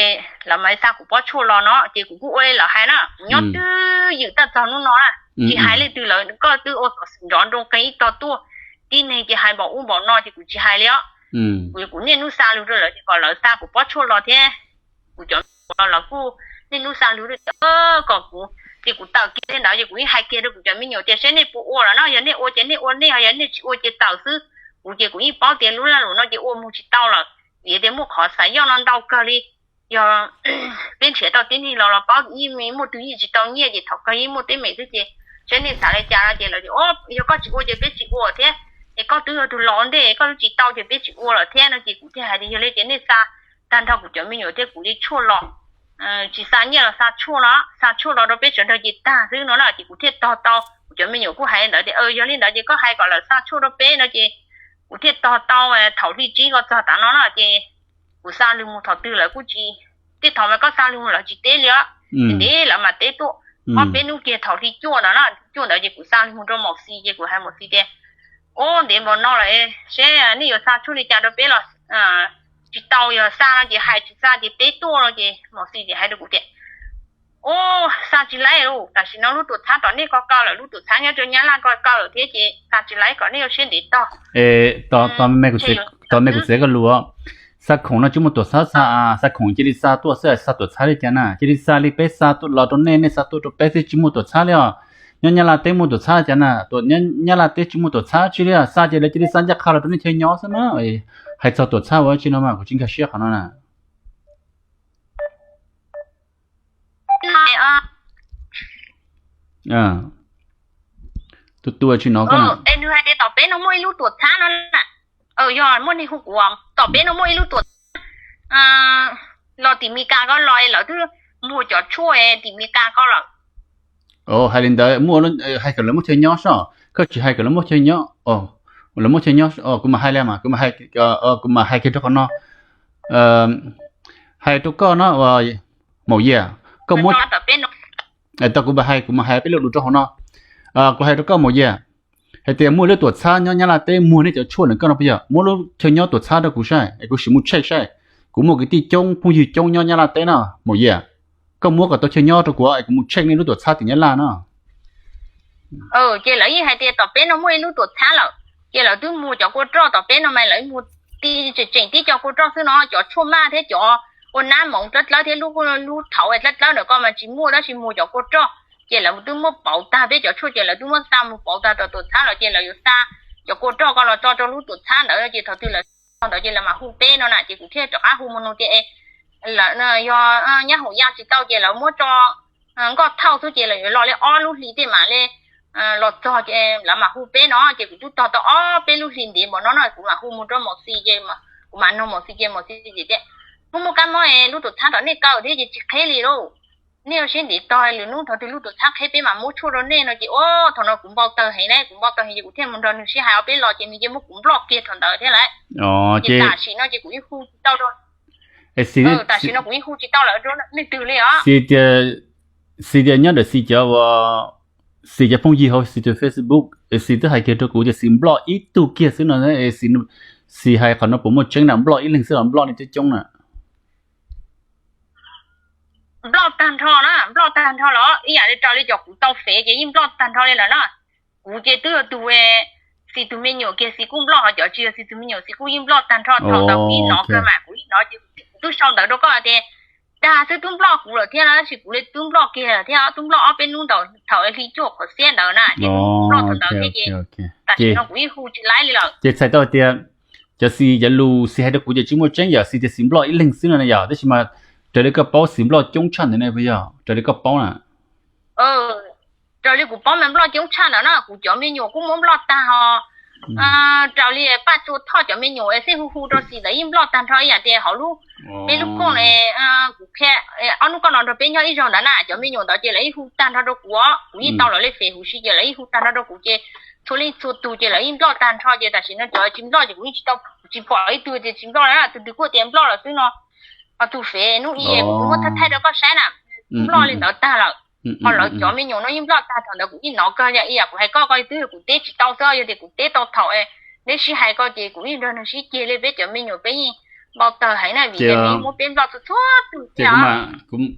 Es lawv mam xa kuv pob tshuaj los no ces kuv kuj ua li lawv hais na, kuv nyob twj ywm txog hnub no na, tsis hais leej twg lawm, koj twb ua kom nrov nroo qeeg ib tog tuaj, tib neeg ces hais npaum ub npaum no ces kuv tsis hais li os. Kuv, kuv niaj hnub xa lus rau lawv ces kom lawv xa kuv pob tshuaj los thiab kuv cov los lawv kuj niaj hnub xa lus rau kom kuv, ces kuv tawm kiag li ntawd ces kuv yeej hais kiag rau kuv cov me nyuam tias saib nej puas ua los no, yog nej ua ces nej ua nej, yog nej tsis ua ces tawm xwb. Kuv ces kuv yeej paub tias lub lag luam no ces ua mus tsis tau lawm, vim tias muaj qhov xav yoj no ntau kawg li. Yog peb nrhiav tau tib neeg los los paub yeej muaj twg yeej tsis tau nyiaj ces thaum kawg yeej muaj teeb meem xwb ces saib nej xav li cas no ces lawv tias yog koj tsis ua ces peb tsis ua thiab, es koj twb yog tus los ua ntej koj twb tsis tau ces peb tsis ua lawm thiab no ces kuv thiaj hais tias yog li ces nej xa tag nrho kuv cov me nyuam thiab kuv li tshuaj los, tsis xa nyiaj los xa tshuaj no, xa tshuaj los rau peb sawv daws ces tag xwb no na ces kuv thiaj tog tau. Kuv cov me nyuam kuj hais li ntawd tias yog li ntawd ces koj hais kom lawv xa tshuaj rau peb no ces kuv thiaj tog tau thaum hli tsib ko txog tav no na ces kuv xa lus mus thaum twg lawv kuj tsis, tej thaum mas koj xa lus mus lawv tsis teb li os, ntev lawv mam teb tuaj. Ob peb hnub kiag thaum hli cuaj ntawd na, cuaj ntawd ces kuv xa lus mus rau Maum Xis ces kuv hais Maum Xis tias ub ntev npaum no lawm seb nej yuav xa tshuaj li cas rau peb los tsis tau, yog xa no ces hais, tsis xa ces peb tuaj no ces Maum Xis ces hais rau kuv tias ub xa tsis laib lauj, tam sim no lub tuam txhab tom nej ko kaw lawm, lub tuam txhab nyob rau Nyab Laj ko kaw lawm thiab ces xa tsis laib kom nej ua siab ntev tog. Tos me kuv txiav koj lus, xa khoom no tsis muaj tuam txhab xa, xa khoom cia li xa tuaj xwb, xa tuam txhab li cas na, cia li xa li peb xa tuaj los rau nej, nej xa tuaj rau peb xwb tsis muaj tuam txhab li os. Nyob Nyab Laj teb muaj tuam txhab cas na, Nyab Laj teb tsis muaj tuam txhab tsi li, xa ces lawv cia li xa ncaj qha los rau nej chaw nyob xwb na. Hais txog tuam txhab ua tsi no mas kuv tsis nkag siab qhov no na. Tus tua tsis no ko na. Nws hais tias tom peb no muaj ib lub tuam txhab no na. Yog muaj neeg hu kuv, tom peb no muaj ib lub tuam txhab los tim Mes Kas ko los es lawv twb muag cov tshuaj tim Mes Kas ko lawm. Hais li ntawd muaj, hais kom lawv muaj chaw nyob soj, koj tsis hais kom lawv muaj chaw nyob. Lawv muaj chaw nyob, kuv mam hais li mas, kuv mam hais, kuv mam hais kiag rau qhov no. Hais rau koj no, Maum Yias, koj muab, tau kuv mam hais, kuv mam hais peb lo lus rau hauv no. Kuv hais rau koj Maum Yias, hais tias muaj lub tuam txhab nyob Nyab Laj teb muag nej cov tshuaj ntawm koj no puas yog? Muab lub chaw nyob tuam txhab rau kuv saib es kuv sim mus check saib. Kuv muaj kwv tij coob phooj ywg coob nyob Nyab Laj teb no Maum Yias, koj muab kom tau chaw nyob rau kuv es kuv mus check nej lub tuam txhab tim Nyab Laj no. Ces lawv yeej hais tias tom peb no muaj ib lub tuam txhab lawm, ces lawv twb muag cov kua roj tom peb no mas lawv muag tseem tseem tib co kua roj xwb no, cov tshuaj maj thiab cov ua nab moov dlawb dlawb thiab lub, lub thauv dlawb dlawb ntawm ko mas tsis muaj, tab sis muag cov kua roj. Ces lawv twb muab pauv tag peb cov tshuaj, ces lawv twb muab xa mus pauv tag rau tuam txhab lawm, ces lawv yuav xa cov kua roj ko los tso rau lub tuam txhab ntawd, ces thaum twg lawv ntawd ces lawv mam hu peb no na, ces kuv thiaj rov qab hu mus no tias lawv yog nyab hoom ya tsis tau ces lawv muab tso nkoj thauj xwb, ces lawv yuav los li ob lub hlis tej mam li los txog, ces lawv mam hu peb no, ces kuv twb tog tau ob peb lub hlis ntev npaum no no kuv mam hu mus rau Maum Xis, ces kuv mam nug Maum Xis, ces Maum Xis tias muaj muaj kab mob lub tuam txhab tom nej kaw thiab ces tsis qheb li lauj. Nej ua siab ntev tog, lwm hnub thaum twg lub tuam txhab qheb peb mam muab tshuaj rau nej no ces, o, thaum no kuv npau taws heev na, kuv npau taws heev ces kuv thiaj mus nrog nws sib hais, o, peb los ces nws cia muab kuv nploj kiag thaum ntawd thiab lawm. Ces tam sim no ces kuv yeej hu tsis tau rau, tam sim no kuv yeej hu tsis tau lawm rau leej twg li os. Xis tias nyob ntawm Xis cov, Xis cov phooj ywg hauv Xis tus Facebook, Xis twb hais kiag rau kuv tias Xis nploj ib tug kiag xwb no, Xis hais qhov no puas muaj tseeb na, nploj ib leeg xwb los nploj nej coob coob na? Nploj tag nrho na, nploj tag nrho los ib yam li raws li cov kuv tau fev ces yeej nploj tag nrho li lawm na. Kuv ces twb yog tus, Xis tus me nyuam kiag Xis kuj nploj, ho cov tsis yog Xis tus me nyuam Xis kuj yeej nploj tag nrho. Thaum ntawd kuv yeej hnov kawg mas kuv yeej hnov ces kuv twb sau ntawv rau koj tias dag xwb, twb nploj kuv lawm thiab na, tab sis kuv li twb nploj kiag lawm thiab, twb nploj ob peb hnub ntawd thaum li cuaj qhov xiab ntawd na ces twb nploj thaum ntawd thiab ces tam sim no kuv yeej hu tsis laib li lawm. Ces txhais tau tias cov Xis cov lus Xis hais rau kuv ces tsis muaj tseeb, yog Xis tias Xis nploj ib leeg xwb no yog, tab sis mas raws li koj paub Xis nploj coob tshaj ntawd ne puas yog? Raws li koj paub na. Raws li kuv paub mas nploj coob tshaj ntawd na, kuv cov me nyuam kuj muab nploj tag ho. Raws li Paj Tsua Thoj cov me nyuam xij hu hu rau Xis ntawd yeej nploj tag nrho ib yam tias hauv lub, peb lub kooj ne, kuv qhia, ob hnub koj no nrog peb nyob ib zaug ntawd na, cov me nyuam ntawd ces lawv yeej hu tag nrho rau kuv os, kuv yeej tau lawv li fev huv si ces lawv yeej hu tag nrho rau kuv ces txhua leej txhua tus ces lawv yeej nploj tag nrho ces tam sim no cov tsis nploj ces kuv yeej tsis tau, tsis pom ib tug tias tsis nploj lawm, tus twg kuj tias nploj lawm xwb no. Ho tus fev hnub ib kuv kuj muab thaij thaij rau koj saib na, nploj li ntawd tag lawm. Ho lawv cov me nyuam no yeej nploj tag, thaum ntawd kuv yeej hnov kawg, yog ib yam kuv hais koj, koj twb yog kuv teb tsis tau xwb, yog tias kuv teb tau thaum neb sib hais ko ces kuv yeej nrog nws sib ceg li, peb cov me nyuam peb yeej npau taws heev na vim tias nws yeej muab peb nploj txhua txhua tug thiab.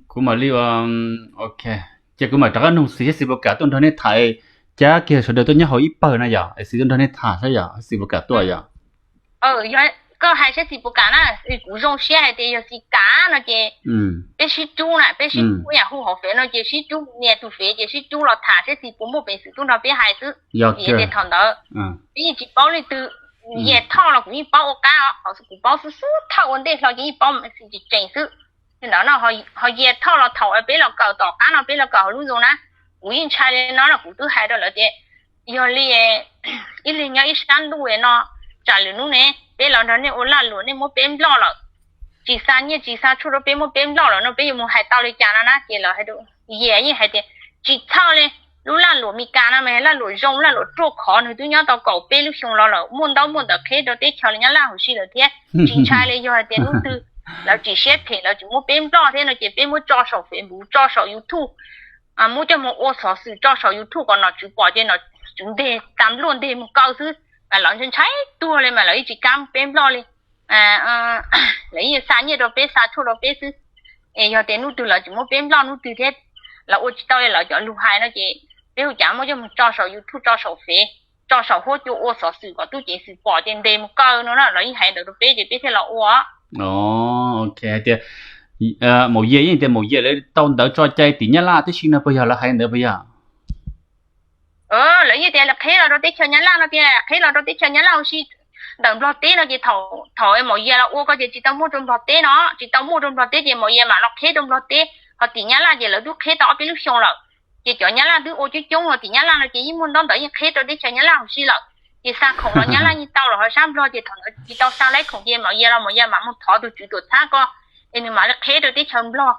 Kuv mam li, ok, ces kuv mam rov qab nug Xis saib Xis puas kam tuaj nrog nej tham, cab kiag sawv daws tuaj nyob hauv ib pawg na yom, es Xis tuaj nrog nej tham saib yom, Xis puas kam tuaj yom. Koj hais saib Xis puas kam na, kuv zoo siab hais tias yog Xis kam no ces peb sib rub na, peb sib rub, yam hu hauv fev no ces sib rub, nias tus fev ces sib rub los tham saib Xis puas muaj peev xwm tuaj nrog peb hais xwb. Vim tias thaum ntawd peb yeej tsis paub leej twg, Yias Thoj los kuv yeej paub ua qab, qhov kuv paub xub xub thawj ua ntej hlo ces yeej paub Xis tseem tseem xwb. Li ntawd no, ho Yias Thoj los thaum peb los kawm tom qab no peb los kawm hauv lub Zoom na, kuv yeej ntshai li no no kuv twb hais rau lawv tias yog li ib leeg nyob ib sab ntuj no, tsam lwm hnub ne peb los nrog nej ua lag luam nej muab peb nploj lawm, tsis xa nyiaj tsis xa tshuaj rau peb muab peb nploj lawm no peb yuav mus hais tau li cas no na ces lawv hais, Yias yeej hais tias tsis txhawj li, lub lag luam Mes Kas no mas lag luam zoo, lag luam ruaj khov, nws twb nyob tau kaum peb lub xyoo los lawm, muaj ntaub muaj ntawv qheb rau teb chaws li Nyab Laj huv si lawm thiab, tsis ntshai li. Yog hais tias hnub twg lawv tsis siab phem lawv tsis muab peb nploj thiab no ces peb muab tso saum Facebook, tso saum YouTube, muab coj mus ua xov xwm tso saum YouTube kom nom tswv pom ces nom tswv nteg tas npluaj nteg mus kaw xwb. Lawv ntshai ntshai tuag li mas lawv yeej tsis kam muab peb nploj li, lawv yeej xa nyiaj rau peb xa tshuaj rau peb xwb. Es yog tias hnub twg lawv tsis muab peb nploj hnub twg thiab lawv ua tsis tau li lawv cov lus hais no ces peb hu cav muab coj mus tso saum YouTube, tso saum fev, tso saum huab cua ua xov xwm kom tub ceev xwm pom ces ntes mus kaw no na, lawv yeej hais ntawd rau peb ces peb thiaj los ua. Ok, hais tias Maum Yias yeej tias Maum Yias lawv tau ntawv tso cai tim Nyab Laj tib si no puas yog, lawv hais ntawd puas yog? Lawv yeej tias lawv qheb los rau teb chaws Nyab Laj no tias qheb los rau teb chaws Nyab Laj huv si ntawm Nplog teb no ces thaum Maum Yias los ua ko ces tsis tau muaj rau Nplog teb no, tsis tau muaj rau Nplog teb ces Maum Yias mam los qheb rau Nplog teb, ho tim Nyab Laj ces lawv twb qheb tau ob peb lub xyoo lawm. Ces cov Nyab Laj twb ua coob coob los tim Nyab Laj no ces yeej muaj ntaub ntawv yeej qheb rau teb chaws Nyab Laj huv si lawm. Ces xa khoom los Nyab Laj yeej tau los ho sab Nplog ces thaum ntawd tsis tau xa laib khoom ces Maum Yias los Maum Yias mam mus thov tus tswv tuam txhab ko es nws mam li qheb rau teb chaws Nplog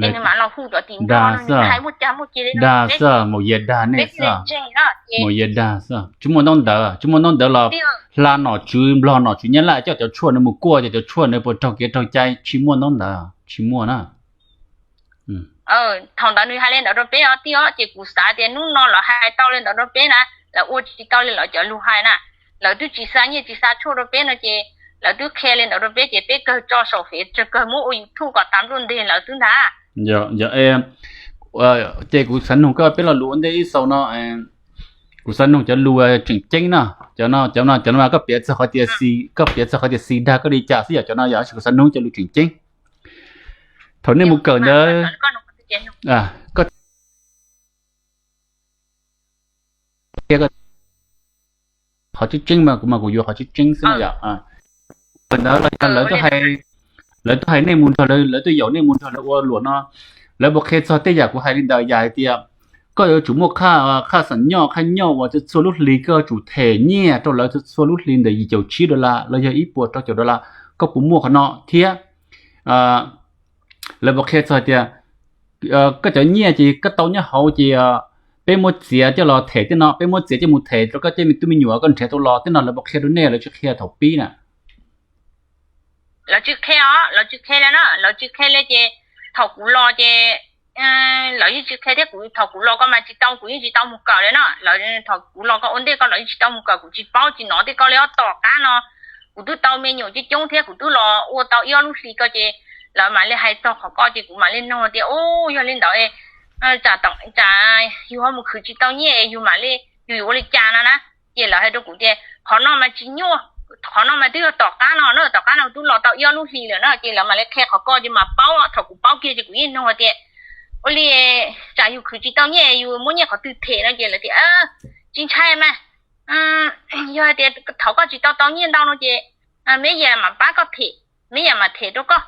es nws mam los hu cov tim Nplog no nws hais muaj cag muaj ceg li no. Dag xwb, Maum Yias dag nej xwb. Maum Yias dag xwb, tsis muaj ntaub ntawv, tsis muaj ntaub ntawv los hla nom tswv Nplog nom tswv Nyab Laj coj cov tshuaj no mus kuaj ces cov tshuaj no puas raug kev raug cai, tsis muaj ntaub ntawv, tsis muaj na. Thaum ntawd nws hais li ntawd rau peb os tij os, ces kuv xav tias hnub no lawv hais tau li ntawd rau peb na, lawv ua tsis tau li lawv cov lus hais na, lawv twb tsis xa nyiaj tsis xa tshuaj rau peb no ces lawv twb qhia li ntawd rau peb ces peb kawg tso saum fev, kawg muab ua YouTube kom tas npluaj nteg lawv xwb ntag. Ces kuv xav nug koj peb lo lus ua ntej ib xaus no, kuv xav nug cov lus tseem ceeb no, cov no, cov no, cov no mas koj piav txog qhov tias Xis, koj piav txog qhov tias Xis dag koj li cas xwb yom, cov no yog kuv xav nug cov lus tseem ceeb. Thaum nej mus kawm ntawd, koj qhov tseeb tseeb mas kuv mas kuv yuav qhov tseeb tseeb xwb no yom. Kawm ntawd los yog lawv tuaj hais nej mus nrog lawv, lawv tuaj yaum nej mus nrog lawv ua luam no, lawv puas qhia txog tej yam kuv hais li ntawd yam hais tias koj yuav tsum muaj qhaj, qhaj xam nyoj, qhaj nyoj uas txhua txhua lub hli koj yuav tsum them nyiaj rau lawv txhua txhua lub hli ntawm yim caum tsib dollar los yog ib puas rau caum dollar, koj puas muaj qhov no thiab lawv puas qhia txog hais tias Koj cov nyiaj ces koj tau nyob hauv ces peb muab txiav coj los them tej no, peb muab txiav coj mus them rau koj tej me tub me nyuam koj nrhiav tau los tej no, lawv puas qhia rau nej, lawv tsis qhia thaum pib na? Lawv tsis qhia os, lawv tsis qhia li na, lawv tsis qhia li ces thaum kuv los ces lawv yeej tsis qhia thiab. Kuv thaum kuv los ko mas tsis tau, kuv yeej tsis tau mus kawm li na. Lawv thaum kuv los ko ua ntej ko lawv yeej tsis tau mus kawm, kuv tsis paub tsis hnov tej ko li os. Tom qab no kuv twb tau me nyuam coob coob thiab kuv twb los ua tau ib ob lub hlis ko ces lawv mam li hais txog qhov ko ces kuv mam li nug tias, u, yog li ntawd tsam yus ho mus khwv tsis tau nyiaj yus mam li, yus yuav ua li cas no na? Ces lawv hais rau kuv tias qhov no mas tsis nyuaj, qhov no mas twb yog tom qab no na, tom qab no twb los tau ib ob lub hlis lawm na. Ces lawv mam li qhia qhov ko ces mam paub. Thaum kuv paub kiag ces kuv yeej nug tias, ua li tsam yus khwv tsis tau nyiaj yus muab nyiaj qhov twg them no? Ces lawv tias tsis ntshai mas, yog hais tias thaum koj tsis tau tau nyiaj ntau no ces meb yam mam pab koj them, meb yam mam them rau koj.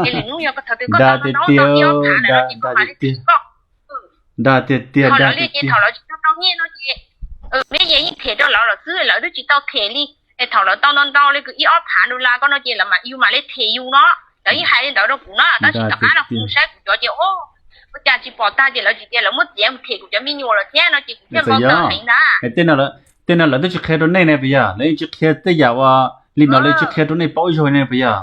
Ces lwm hnub yog thaum twg koj tau ntau ntau ib ob phav lawm no ces kuv mam li them koj. Nrag tiag tiag, ho lawv li ces thaum lawv tsis tau tau nyiaj no ces meb yam yeej them rau lawv lawm xwb, lawv twb tsis tau them li. Es thaum lawv tau ntau ntau li kws ib ob phav dollar ko no ces lawv, yus mam li them yus no. Lawv yeej hais li ntawd rau kuv na, tab sis tom qab no kuv saib kuv cov ces ua cas tsis pom tag ces lawv tsis tias lawv muab txiav mus them kuv cov me nyuam lawm thiab no ces kuv thiaj npau taws heev ntag. Tej no lawv twb tsis qhia rau nej ne puas yog? Lawv yeej tsis qhia tej yam uas li no, lawv tsis qhia rau nej paub ib zaug ne puas yog?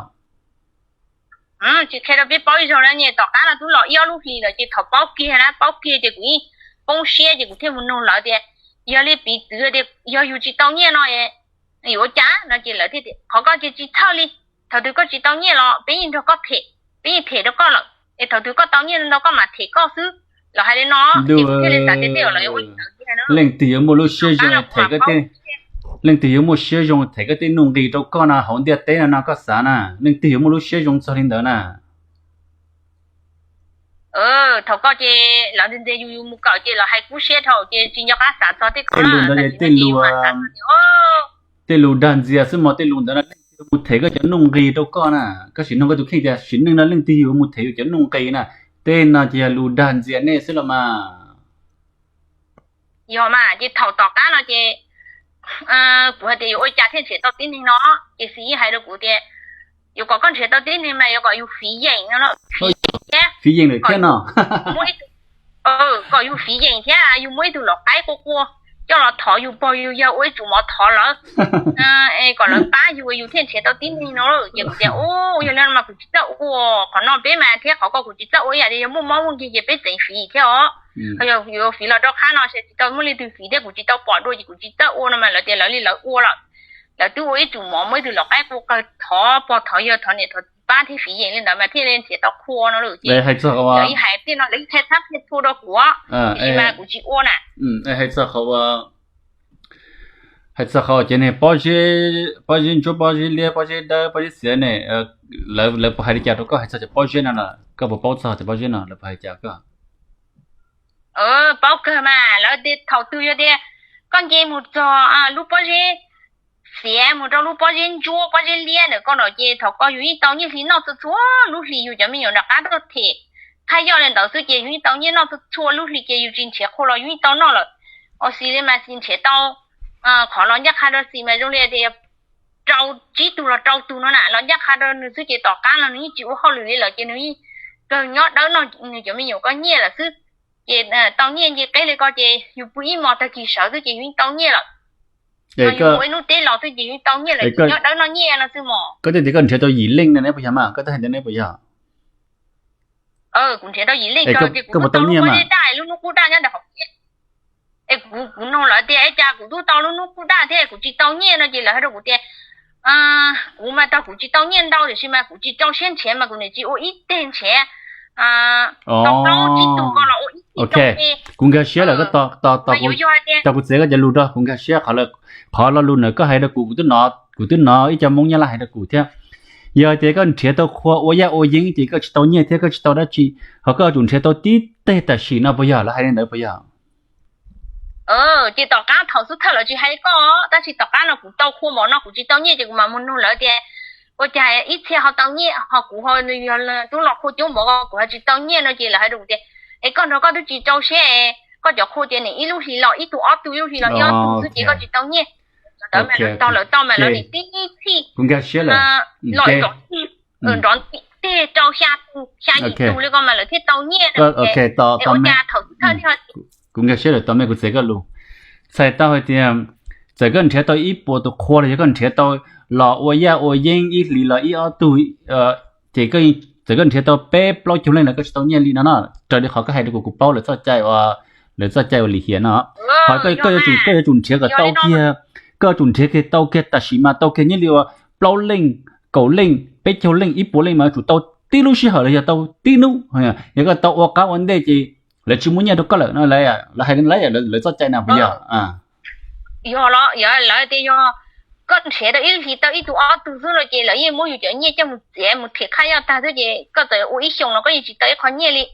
Tsis qhia rau peb paub ib zaug na, tom qab no twb los ib ob lub hlis lawm ces thaum paub kiag na, paub kiag ces kuv yeej poob siab ces kuv thiaj mus nug lawv tias, yog li piv txwv tias yog yus tsis tau nyiaj no yuav ua cas no ces lawv thiaj tias qhov ko ces tsis txhawj li, thaum twg koj tsis tau nyiaj los peb yeej nrog koj them, peb yeej them rau koj lawm, es thaum twg koj tau nyiaj ntau koj mam them koj xwb. Lawv hais li no ces kuv thiaj li xav tias tej zaum lawv yuav ua li ntawd. Leej twg yuav muaj lub siab zoo them koj tej, leej twg yuav muaj siab zoo them koj tej nuj nqis rau koj no hauv ntiaj teb no no koj xav na, leej twg yuav muaj lub siab zoo txog li ntawd na? Thaum ko ces lawv ntiag ntiag yus, yus mus kawm ces lawv hais kub siab dhau ces tsis nco qab xav txog tej ko. Tej lus ntawd yog tej lus, tej lus dag ntxias xwb mog, tej lus ntawd no leej twg yuav mus them koj cov nuj nqis rau koj na? Koj sim nug koj tus kheej tias sim neej no leej twg yuav mus them yus cov nuj nqis na? Tej no ces yog lus dag ntxias nej xwb los mas. Yog mas ces thaum tom qab no ces kuv hais tias yuav ua cas thiaj nrhiav tau tib neeg no, ces Xis yeej hais rau kuv tias yuav kom koj nrhiav tau tib neeg mas yuav kom yus fiv yeem no, fiv yeem thiab, fiv yeem lawm thiab no. Kom yus fiv yeem thiab yus muaj ib tug lau qaib quaj quaj coj los thov yus pog yus yawg ua ib tsum mov thov lawv, es kom lawv pab yus yus thiaj nrhiav tau tib neeg no. Ces kuv tias u, yog li no mas kuv tsis txawj ua qhov no peb mas thiab qhov ko kuv tsis txawj ua ib yam li, yog muaj mob muaj nkeeg ces peb tseem fiv thiab os. Yog yuav fiv los rau qhab no ces tsis tau muaj leej twg fiv thiab kuv tsis tau pom dua ces kuv tsis txawj ua no mas lawv tias lawv li lawv ua lawm. Lawv twb ua ib tsum mov muaj ib tug lau qaib quaj qawg thov pog thov yawg thov niam thov txiv pab thiab fiv yeem li ntawd mas thiaj li nrhiav tau qhua no lawm ces lawv ib hais tej no lawv ib qhia txhab qhia txhua rau kuv, tiam sis mas kuv tsis ua na. Hais txog qhov, hais txog qhov cov niag pob zeb, pob zeb ntsuab, pob zeb liab, pob zeb dawb, pob zeb xiav ne, lawv puas hais li cas rau koj hais txog cov pob zeb no lawm? Koj puas paub txog cov pob zeb no lawv puas hais cas koj? Paub kawg mas, lawv tias thaum twg yog tias koj nce mus txog lub pob zeb xiav mus rau lub pob zeb ntsuab pob zeb liab ntawm koj no ces thaum ko yus yeej tau nyiaj hli noj txhua txhua lub hlis, yus cov me nyuam nram qab tuaj them. Qhab yoj li ntawd xwb ces yus yeej tau nyiaj noj txhua txhua lub hlis ces yus tsis nrhiav qhua los yus yeej tau noj lawm. Os, Xis li mas Xis nrhiav tau qhov los ncaj qha rau Xis mas zoo li tias rau, tsib tug los rau tug no na los ncaj qha rau nws xwb ces tom qab no nws yeej tsis ua hauj lwm li lawm ces nws yeej kawg nyob dawb noj nws cov me nyuam ko nyiaj lawm xwb. Ces tau nyiaj nce qeb li ko ces yus pw ib hmos tag kis sawv xwb ces yus yeej tau nyiaj lawm. Yus mus ib hnub teb los xwb ces yus yeej tau nyiaj lawm, nyob dawb noj nyiaj no xwb mos. Koj twb tias koj nrhiav tau yim leej no ne puas yog mas, koj twb hais ntawd ne puas yog? Kuv nrhiav tau yim leej tso ces kuv twb tau lub pob zeb daj, lub hnub qub daj nyob ntawm hauv. Es kuv, kuv nug lawv tias ua cas kuv twb tau lub hnub qub daj thiab kuv tsis tau nyiaj no ces lawv hais rau kuv tias kuv mas tau kuv tsis tau nyiaj ntau tiam sis mas kuv tsis rau siab nrhiav mas kuv niam txiv ua ib teg nrhiav tau plaub tsib tug ko los ua ib teg. Kuv nkag siab lawm, koj tos kuv txiav koj cov lus rau, kuv nkag siab qhov, qhov lo lus ntawd koj hais rau kuv, kuv twb hnov, kuv twb hnov ib co Hmoob Nyab Laj hais rau kuv thiab. Yog tias koj nrhiav tau qhua ua yaj ua yeeb ces koj tsis tau nyiaj thiab koj tsis tau dab tsi, ho koj yuav tsum nrhiav tau tib teg tam sim no puas yog? Lawv hais li ntawd puas yog? Ces tom qab thaum xub thawj lawv tsis hais li koj, tab sis tom qab no kuv tau qhua mov no kuv tsis tau nyiaj ces kuv mam mus nug lawv tias ua cas ib txhia ho tau nyiaj ho kuv ho yog tub los qhua coob mov ko kuv ho tsis tau nyiaj no ces lawv hais rau kuv tias es koj nrog koj twb tsis rau siab, koj cov qhua tias nim ib lub hlis los ib tug, ob tug, ib lub hlis los ib ob tug xwb ces koj tsis tau nyiaj. Tog lawv tau mas lawv nim tib txhij, kuv nkag siab lawm, los nrov tib rau xya tus xya yim tus li ko mas lawv thiaj tau nyiaj na. Ua cas thaum thawj kuv nkag siab lawm tau me kuv txiav koj lus. Txhais tau hais tias txawm koj nrhiav tau ib puas tus qhua los yog koj nrhiav tau los ua yaj ua yeeb ib hlis los ib ob tug, ces txawm koj nrhiav tau peb plaub caug leej los koj tsis tau nyiaj li no na. Raws li qhov koj hais rau kuv, kuv paub lawv txoj cai, lawv txoj cai ua lim hiam no. Ho koj yuav tsum nrhiav kom tau kiag, koj yuav tsum nrhiav kiag tau kiag tam sim mas tau kiag nyiaj li ua plaub leej, kaum leej, peb caug leej, ib puas leej mas yuav tsum tau tib lub sij hawm los yog tau tib hnub. Yog koj tau ua qab ua ntej ces lawv tsis muaj nyiaj rau koj lawm no. Lawv hais li ntawd, lawv txoj cai na puas yog? Yog los yog lawv tias yog koj nrhiav tau ib hlis tau ib tug ob tug xwb no ces lawv yeej muab yus cov nyiaj coj mus txiav mus rhim qhab yaj tag xwb ces koj txawm ua ib xyoos los koj yeej tsis tau ib qho nyiaj li.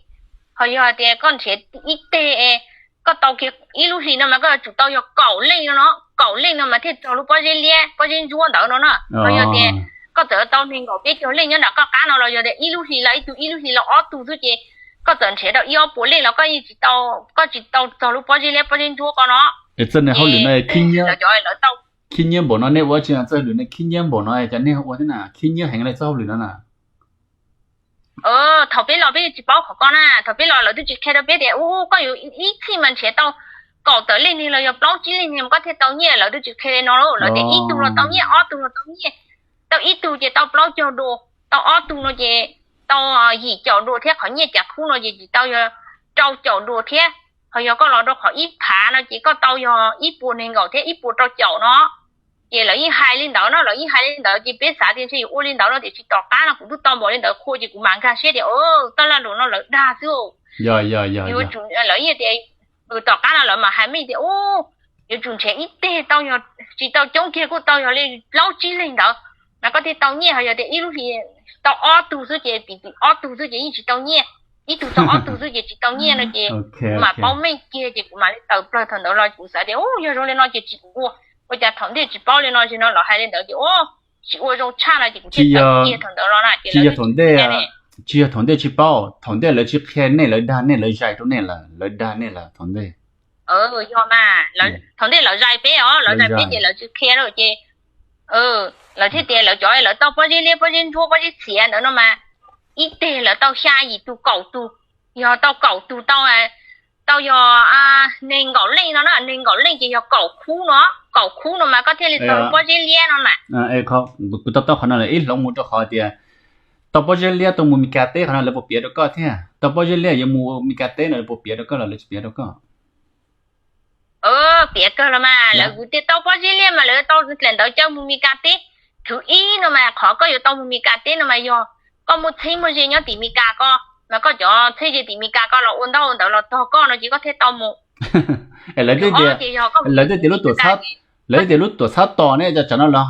Ho yog tias koj nrhiav ib teg, koj tau kiag ib lub hlis no mas koj yuav tsum tau yog kaum leej no no, kaum leej no mas thiaj txog lub pob zeb liab pob zeb ntsuab ntawd no na. Ho yog tias koj txawm tau nees nkaum peb caug leej nyob nram koj qab no los yog tias ib lub hlis los ib tug ib lub hlis los ob tug xwb ces koj txawm nrhiav tau ib ob puas leej los koj yeej tsis tau, koj tsis tau txog lub pob zeb liab pob zeb ntsuab ko no. Txoj hauj lwm no khib nyiab npaum no nej ua tsis, txoj hauj lwm no khib nyiab npaum no cov nej ua thiab na, khib nyiab heev li txoj hauj lwm no na. Thaum peb los peb tsis paub qhov ko na, thaum peb los lawv twb tsis qhia rau peb tias u koj yuav ib txhij mas nrhiav tau kaum tawm leej niag los yog plaub tsib leej niag mas koj thiaj tau nyiaj, lawv twb tsis qhia li no lauj. Lawv tias ib tug los tau nyiaj, ob tug los tau nyiaj, tau ib tug ces tau plaub caug duas, tau ob tug no ces tau yim caum duas thiab qhov nyiaj cav khub no ces tsis tau yog rau caum duas thiab. Ho yog koj los rau qhov ib phav no ces koj tau yog ib puas nees nkaum thiab ib puas rau caum no. Ces lawv yeej hais li ntawd no, lawv yeej hais li ntawd ces peb xav tias ntshe yuav ua li ntawd no tiam sis tom qab no kuv twb tau npaum li ntawd qhua ces kuv mam nkag siab tias toj laj nraum no lawv dag xwb. Yuav tsum, lawv yeej tias, tom qab no lawv mam hais meej tias u yuav tsum nrhiav ib teg tau yog tsis tau coob kiag kuj tau yog li plaub tsib leeg ntawd mas koj thiaj tau nyiaj. Ho yog tias ib lub hlis tau ob tug xwb ces piv txwv ob tug xwb ces yeej tsis tau nyiaj, ib tug tau ob tug xwb ces tsis tau nyiaj no ces kuv mam paub meej kiag ces kuv mam li tawm plawg thaum ntawd los kuv xav tias u yog zoo li no ces tsis ua, ua cas thaum ntej tsis paub li no, tsis no lawv hais li ntawd ces u tsis ua zoo tshaj no ces kuv thiaj tawm kiag thaum ntawd los na ces lawv tsis qhia. Tsis yog thaum ntej tsis paub, thaum ntej lawv tsis qhia nej, lawv dag nej, lawv zais rau nej lawm, lawv dag nej lawm thaum ntej. Yog mas, thaum ntej lawv zais peb os, lawv zais peb ces lawv tsis qhia lawm ces lawv thiaj tias lawv cov lawv tau pob zeb liab pob zeb ntsuab pob zeb txiav ntawd no mas ib teg lawv tau xya yim tus kaum tus, yog tau kaum tus tau, tau yog nees nkaum leej no na, nees nkaum leej ces yog kaum khub no, kaum khub no mas koj thiaj li tau pob zeb liab no mas. Kuv to taub qhov no lawm ib hloov mus rau qhov tias tau pob zeb liab tuaj mus Mes Kas teb qhov no lawv puas piav rau koj thiab? Tau pob zeb liab yuav mus Mes Kas teb no lawv puas piav rau koj los lawv tsis piav rau koj? Piav kawg los mas, lawv kuv tias tau pob zeb liab mas lawv tau dlaim ntawv caw mus Mes Kas teb. Thwv ib no mas qhov koj yuav tau mus Mes Kas teb no mas yog koj muaj txheeb muaj ze nyob tim Mes Kas ko, mas koj cov txheeb ze tim Mes Kas ko los ua ntaub ua ntawv los tog koj no ces koj thiaj tau mus. Lawv tias lub tuam txhab, lawv tias lub tuam txhab tos ne, cov tsam no lawv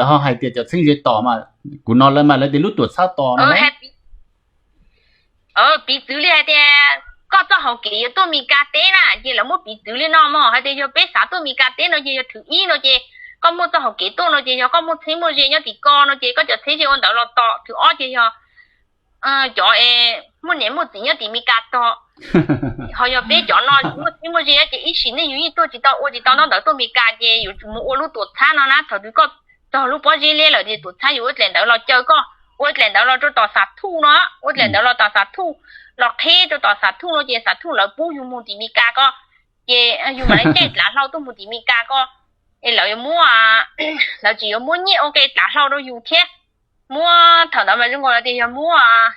ho hais tias cov txheeb ze tos mas, kuv no lawv mas lawv tias lub tuam txhab tos no. Piv txwv li hais tias koj txoj hauv kev yuav tuaj Mes Kas teb na ces lawv muab piv txwv li no mog, hais tias yog peb xav tuaj Mes Kas teb no ces yog thwv ib no ces koj muaj txoj hauv kev tuaj no ces yog koj muaj txheeb muaj ze nyob tim ko no ces koj cov txheeb ze ua ntawv los tos, thwv ob ces yog cov muaj niam muaj txiv nyob tim Mes Kas tog. Ho yog peb cov no muaj txheeb muaj ze ces ib sim neej yus yeej tuaj tsis tau, ua tsis tau ntaub ntawv tuaj Mes Kas ces yuav tsum mus ua lub tuam txhab no na. Thaum twg koj txog lub pob zeb liab lawm ces tuam txhab yuav ua dlaim ntawv los caw koj, ua dlaim ntawv los rau tom Xam Thuj no, ua dlaim ntawv los tom Xam Thuj, los qheb rau tom Xam Thuj no ces Xam Thuj lawv pub yus mus tim Mes Kas ko, ces yus mam li caij dlav hlau tuaj mus tim Mes Kas ko. Es lawv yuav muab, lawv tsis yuav muab nyiaj ua ke dlav hlau rau yus thiab. Muab thaum ntawd mas zoo nkaus lawv tias yog muab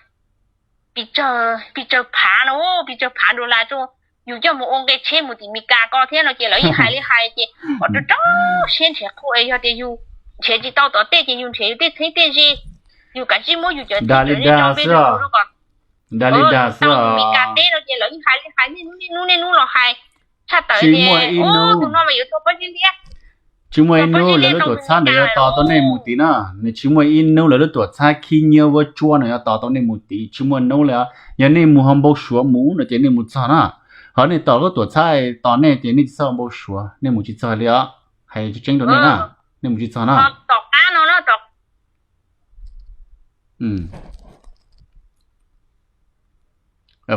pes tsawg phav no, pes tsawg phav dollar rau yus coj mus ua nqe tsheb mus tim Mes Kas ko thiab no ces lawv yeej hais li hais ces pom rau rau siab nrhiav qhua es yog tias yus nrhiav tsis tau tom tej ces yus nrhiav yus tej txheeb tej ze, yus kav tsij muab yus cov txheeb cov ze rau peb lub kom tau mus Mes Kas teb no ces lawv yeej hais li hais niaj hnub niaj hnub niaj hnub los hais tshaj tawm tias tus no mas yuav tau pob zeb liab. Tsis muaj ib hnub lawv lub tuam txhab ntawd yuav tos tau nej mus tid na. Nws tsis muaj ib hnub lawv lub tuam txhab khib nyiab vuab tsuab no yuav tos tau nej mus tid, tsis muaj hnub li os. Yog nej mus ho npau suav mus no ces nej mus txog na. Ho nej tos lub tuam txhab tos nej ces nej tsis txhob npau suav, nej mus tsis txog li os. Hais tseeb rau nej na, nej mus tsis txog na. Tom qab no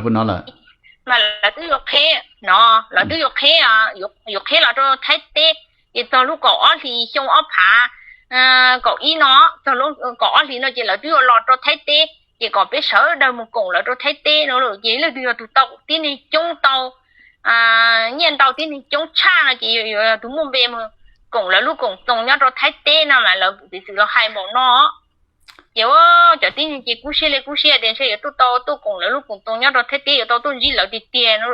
no, no lawm, mas lawv twb yuav qheb no, lawv twb yuav qheb, yuav qheb los rau Thaib teb, ces txog lub kaum ob hlis xyoo ob phav kaum ib no, txog lub kaum ob hlis no ces lawv twb yuav los rau Thaib teb, ces kom peb sawv daws mus koom lawv rau Thaib teb no lawm. Ces leej twg yog tus tau tib neeg coob tau nyiaj ntau tib neeg coob tshaj no ces yuav yog tus muaj npe mus koom lawv lub koom txoos nyob rau Thaib teb no mas lawv piv txwv los hais npaum no. Ces cov tib neeg ces kub siab li kub siab tias ntshe yuav tuaj tau tuaj koom lawv lub koom txoos nyob rau Thaib teb yuav tau tuaj ntsib lawv tiag tiag no.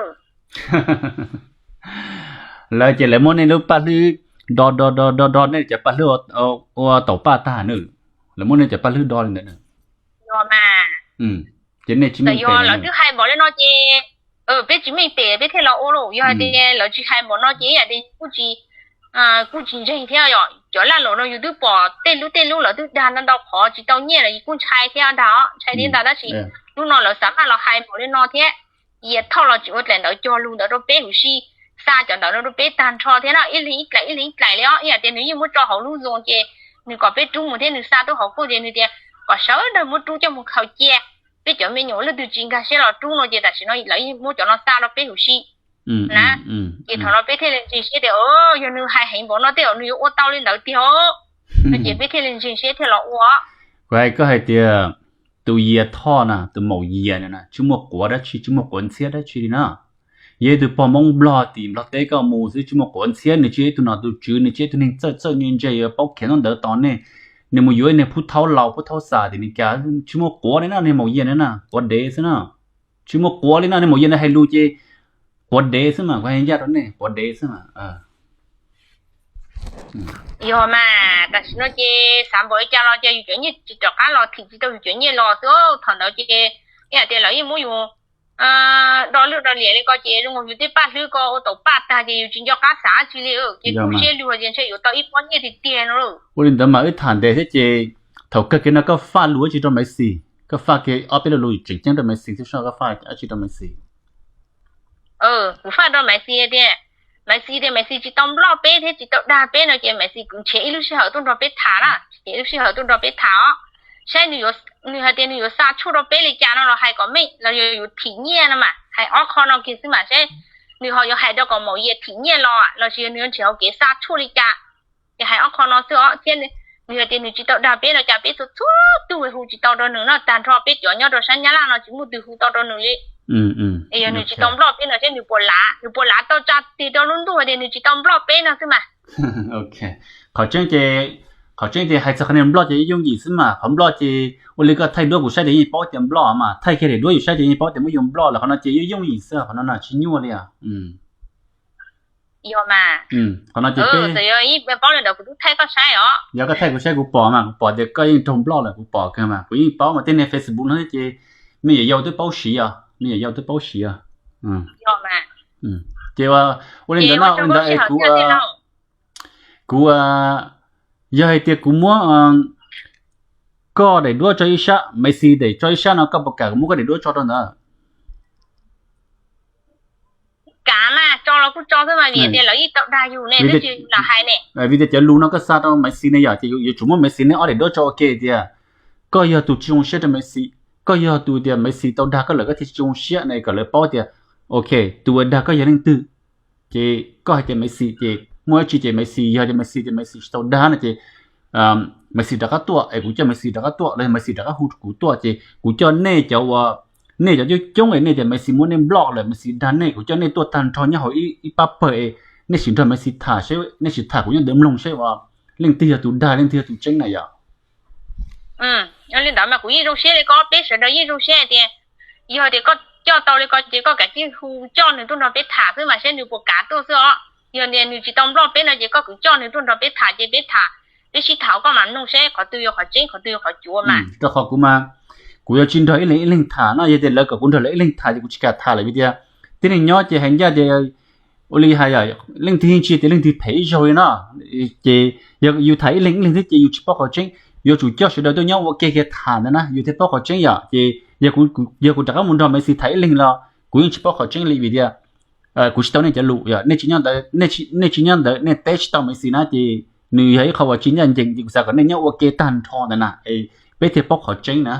Lawv ces lawv muab nej lub paj hlwb do do do do do nej cov paj hlwb ua taum paj tag na. Lawv muab nej cov paj hlwb do li ntawd na. Yog mas. Ces nej tsis meej tes, lawv twb hais npaum li no ces peb tsis meej tes peb thiaj los ua lauj. Yog hais tias lawv tsis hais npaum no ces ib yam tias kuj tsis ntseeg thiab. Yog cov laj laus no yus twb pom tej lub tej lub lawv twb dag ntau ntau qhov tsis tau nyiaj los yus kuj ntshai thiab ntag os, ntshai thiab ntag tab sis hnub no lawv xav maj los hais npaum li no thiab. Yias Thoj los tseem ua dlaim ntawv cog lus ntawd rau peb huv si, xa cov ntawv no rau peb tag nrho thiab no, ib leeg ib dlaim ib leeg ib dlaim li os. Ib yam tias nws yeej muab tso hauv lub Zoom ces nws kom peb rub mus thiab nws xa tuaj hauv kuj ces nws tias kom sawv daws muab rub coj mus khaws cia. Peb cov me nyuam leej twg tsis nkag siab los rub no ces tam sim no lawv yeej muab cov no xa rau peb huv si na. Ces thaum no peb thiaj li ntseeg siab tias yog nws hais heev npaum no tej zaum nws yuav ua tau li ntawd tiag no ces peb thiaj li ntseeg siab thiaj los ua. Kuv hais koj hais tias tus Yias Thoj na, tus maum Yias na, tsis muaj quav dab tsi, tsis muaj quav ntxhiab dab tsi li na. Yog ib tug pog Hmoob Nplog tim Nplog teb koj mus xwb, tsis muaj quav ntxhiab, nws tsis yog ib tug nom tus tswv, nws tsis yog ib tug neeg txawj txawj ntse ntse yuav paub khiav ntaub ntawv tos nej. Nws mus yuav ib niag phub thaub laus phub thaub xam tias nws cas tsis muaj quav li na, niag maum Yias na, quav dev xwb na. Tsis muaj quav li no, niag maum Yias na hais lus ces quav dev xwb mas kuv hais ncaj rau nej, quav dev xwb mas. Yog mas tam sim no ces xav npaum li cas los ces yus cov nyiaj tsis rov qab los, thim tsis tau yus cov nyiaj los xwb. Thaum ntawd ces ib yam tias lawv yeej muab yus do lwj do liam li ko ces zoo nkaus yus tej paj hlwb ko ua taum paj tag ces yus tsis nco qab xav dab tsi li. Ces kuv siab lug tias ntshe yuav tau ib pob nyiaj tiag tiag no. Ua li ntawd mas wb tham ntev thiab ces thaum kawg kiag no koj faj lus dab tsi rau Maiv Xis? Koj faj kiag ob peb lo lus tseem ceeb rau Maiv Xis thiab seb koj faj dab tsi rau Maiv Xis? Kuv faj rau Maiv Xis tias, Maiv Xis tias Maiv Xis tsis tau nploj peb thiab tsis tau dag peb no ces Maiv Xis kuj nrhiav ib lub sij hawm tuaj nrog peb tham na, nrhiav ib lub sij hawm tuaj nrog peb tham os. Saib nws hais tias nws yuav xa tshuaj rau peb li cas no los hais kom meej los yog yuav thim nyiaj no mas hais ob qho no kiag xwb mas saib nws ho yuav hais rau kom maum Yias thim nyiaj los lossis yog nws yuav nrhiav hauv kev xa tshuaj li cas. Ces hais ob qho no xwb os thiab nws hais tias nws tsis tau dag peb no cas peb txhua txhua tug hu tsis tau rau nws no, tag nrho peb cov nyob rau sab Nyab Laj no tsis muaj twg hu tau rau nws li. Yog nws tsis tau nploj peb no saib nws puas lav, nws puas lav tau tsa tig rau lub ntuj hais tias nws tsis tau nploj peb no xwb mas. Qhov tseeb ces, qhov tseeb ces hais txog qhov niag nploj ces yooj yim xwb mas, qhov nploj ces ua li koj thaij duab kuv saib ces yeej paub tias nploj mas, thaij kiag daim duab yus saib ces yeej paub tias muab yus nploj lawm, qhov no ces yooj yooj yim xwb, qhov no na tsis nyuaj li os. Yog mas. Qhov no ces peb, yog paub li ntawd kuv twb thaij koj saib os. Yog koj thaij kuv saib kuv pom mas, kuv pom tias koj yeej raug nploj lawm, kuv pom kawg mas, kuv yeej paub mas, tej niag Facebook no ces me nyuam yaus twb paub siv os, me nyuam yaus twb paub siv os. Yog mas. Ces ua li ntawd no, ua li ntawd es kuv, kuv, yog hais tias kuv muab koj daim duab tso ib sab, Maiv Xis daim tso ib sab no koj puas kam kuv muab koj daim duab tso rau ntawd? Kav mas, tso los kuj tso xwb mas, vim tias lawv yeej tau dag yus ne, twb tsis lam hais ne. Vim tias cov lus no koj xa rau Maiv Xis ne yom, ces yuav tsum muab Maiv Xis ne ob daim duab tso ua ke tias koj yog tus tsis zoo siab rau Maiv Xis, koj yog tus tias Maiv Xis tau dag koj lawm koj thiaj tsis zoo siab ne, kom lawv paub tias ok, tus uas dag koj yog leej twg. Ces koj hais tias Maiv Xis ces muaj dab tsi ces Maiv Xis, yog tias Maiv Xis tias Maiv Xis tsis tau dag no ces Maiv Xis rov qab tuaj es kuv coj Maiv Xis rov qab tuaj los yog Maiv Xis rov qab hu kuv tuaj ces kuv coj nej cov uas, nej cov coob coob es nej tias Maiv Xis muab nej nploj lawm, Maiv Xis dag nej, kuv coj nej tuaj tag nrho nyob hauv ib pab pawg es nej sim nrog Maiv Xis tham seb, nej sim tham kuv nyob ntawd mloog seb uas leej twg yog tus dag, leej twg yog tus tseeb na yom. Li ntawd mas kuv yeej zoo siab li koj, peb sawv daws yeej zoo siab hais tias yog tias koj coj tau li ko ces koj kav tsij hu coj nws tuaj nrog peb tham xwb mas saib nws puas kam tuaj xwb os. Yog tias nws tsis tau nploj peb no ces koj kwv coj nws tuaj nrog peb tham ces peb tham, peb sib tham koj mam mloog saib qhov twg yog qhov tseeb qhov twg yog qhov cuav mas. Rau qhov kuv mas, kuv yuav tsis nrog ib leeg ib leeg tham no, yog tias lawv kom kuv nrog lawv ib leeg tham ces kuv tsis kam tham lawm vim tias tib neeg nyob ces hais ncaj tias ua li hais yom, leej twg yeej tsis tias leej twg phem ib zaug li no. Ces yog yus tham ib leeg ib leeg thiab ces yus tsis paub qhov tseeb, yuav tsum coj sawv daws tuaj nyob ua ke kiag tham ntawd na yus thiaj paub qhov tseeb yom. Ces yog kuv rov qab mus nrog Maiv Xis tham ib leeg los kuv yeej tsis paub qhov tseeb li vim tias kuv tsis tau nej cov lus yom, nej tsis nyob ntawd, nej tsis nyob ntawd nej teb tsis tau Maiv Xis na ces nws yog ib qho uas tsis ncaj ncees ces kuv xav kom nej nyob ua ke tag nrho ntawd na, peb thiaj paub qhov tseeb na.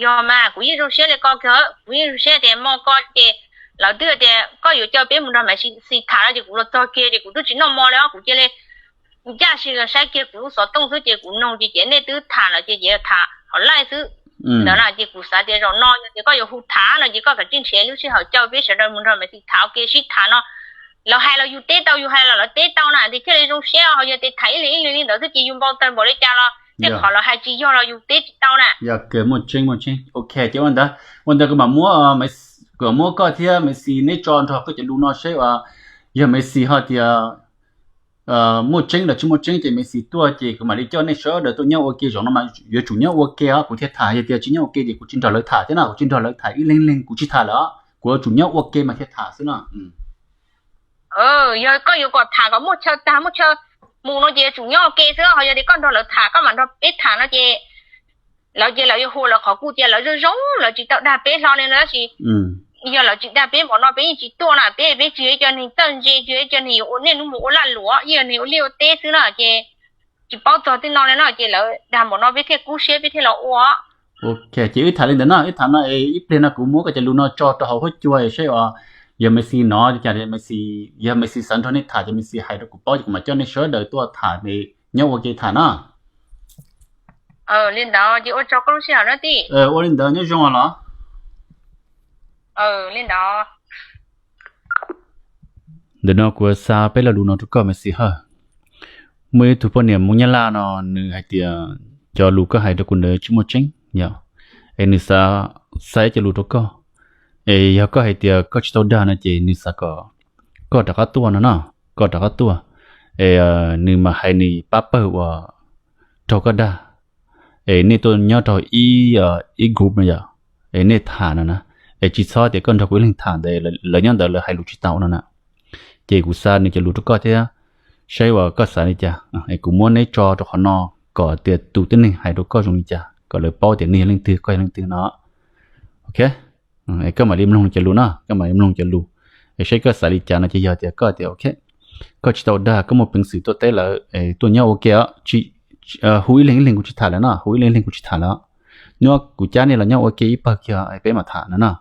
Yog mas kuv yeej zoo siab li ko kiag, kuv yeej zoo siab tias hmo ko ces lawv twb tias koj yuav coj peb mus nrog Maiv Xis tham no ces kuv los txog kiag ces kuv twb tsis noj hmo li os, kuv cia li Ncaj si los saib kiag kuv lub xov tooj xwb ces kuv noog ces, ces nej twb tham lawm ces, ces tham hov laij xwb. Ntawd na ces kuv xav tias zaum no yog tias koj yuav hu tham no ces koj kav tsij nrhiav lub sij hawm caw peb sawv daws mus nrog Maiv Xis tham ua ke sib tham no. Lawv hais los yus teb tau, yus hais los lawv teb tau na, ces thiaj li zoo siab. Ho yog tias tham ib leeg ib leeg li ntawd xwb ces yus npau taws npaum li cas los tej qhov lawv hais tsis yog los yus teb tsis tau na. Yog kawg, muaj tseeb, muaj tseeb. Ok, ces ua ntawd, ua ntawd kuv mam muab, kuv mam muab koj thiab Maiv Xis neb tso nrog koj cov lus no seb uas yog Maiv Xis ho tias muaj tseeb los tsis muaj tseeb ces Maiv Xis tuaj ces kuv mam li coj nej sawv daws tuaj nyob ua ke. Zaum no mas yuav tsum nyob ua ke os, kuv thiaj tham. Yog tias tsis nyob ua ke ces kuv tsis nrog lawv tham thiab no, kuv tsis nrog lawv tham ib leeg leeg, kuv tsis tham lawm os, kuv yuav tsum nyob ua ke mas thiaj tham xwb no. Yog koj yuav kom tham kom muaj chaw tag muaj chaw mus no ces yuav tsum nyob ua ke xwb. Ho yog tias koj nrog lawv tham, koj mam nrog peb tham no ces lawv ces lawv yuav hu lawv qhov kuj tias lawv zoo zoo, lawv tsis tau dag peb hlo li no tab sis yog lawv tsis dag peb npaum no peb yeej tsis tuaj na. Peb, peb tsis yog ib co neeg txawj ntse, tsis yog ib co neeg yuav ua niaj hnub mus ua lag luam, ib co neeg ua liaj ua teb xwb na ces tsis paub txog tej no li no ces lawv dag npaum no peb thiaj kub siab peb thiaj los ua. Ok, ces wb tham li ntawd no, wb tham no es ib pliag no kuv muab koj cov lus no tso rau hauv huab cua es saib os, yog Maiv Xis no li cas, yog Maiv Xis xav nrog nej tham ces Maiv Xis hais rau kuv paub ces kuv mam coj nej sawv daws tuaj tham, nyob ua ke tham na. Li ntawd ces ua tsaug koj lub sij hawm na tij. Ua li ntawd, nyob zoo los. Li ntawd. Ntawm no kuv xa peb lo lus no rau koj Maiv Xis Hawj. Muaj ib tug poj niam Hmoob Nyab Laj no nws hais tias cov lus koj hais rau kuv ntawd tsis muaj tseeb yom, es nws xav xa ib co lus rau koj. Es yog koj hais tias koj tsis tau dag no ces nws xav kom koj rov qab tuaj no no, koj rov qab tuaj. Es nws mas hais nws pab pawg uas raug koj dag, es nej tuaj nyob rau ib, ib group no yom, es nej tham no na, es tsis txhob tias koj nrog kuv ib leeg tham ntawd lawv nyob ntawd lawv hais lus tsis tau no na. Ces kuv xa nws cov lus rau koj thiab, saib uas koj xav li cas. Es kuv muab neb tso rau qhov no kom tias tus tib neeg hais rau koj zoo li cas kom lawv paub tias nws yog leej twg, koj yog leej twg no. Ok, koj mam li mloog cov lus no, koj mam li mloog cov lus, es saib koj xav li cas no ces yog tias koj tias ok, koj tsis tau dag, koj muaj peev xwm tuaj teb lawv, tuaj nyob ua ke, hu ib leeg ib leeg kuv tsis tham lawm no, hu ib leeg ib leeg kuv tsis tham lawm. Nyob kuv cab nej los nyob ua ke ib pawg kiag peb mam tham no no.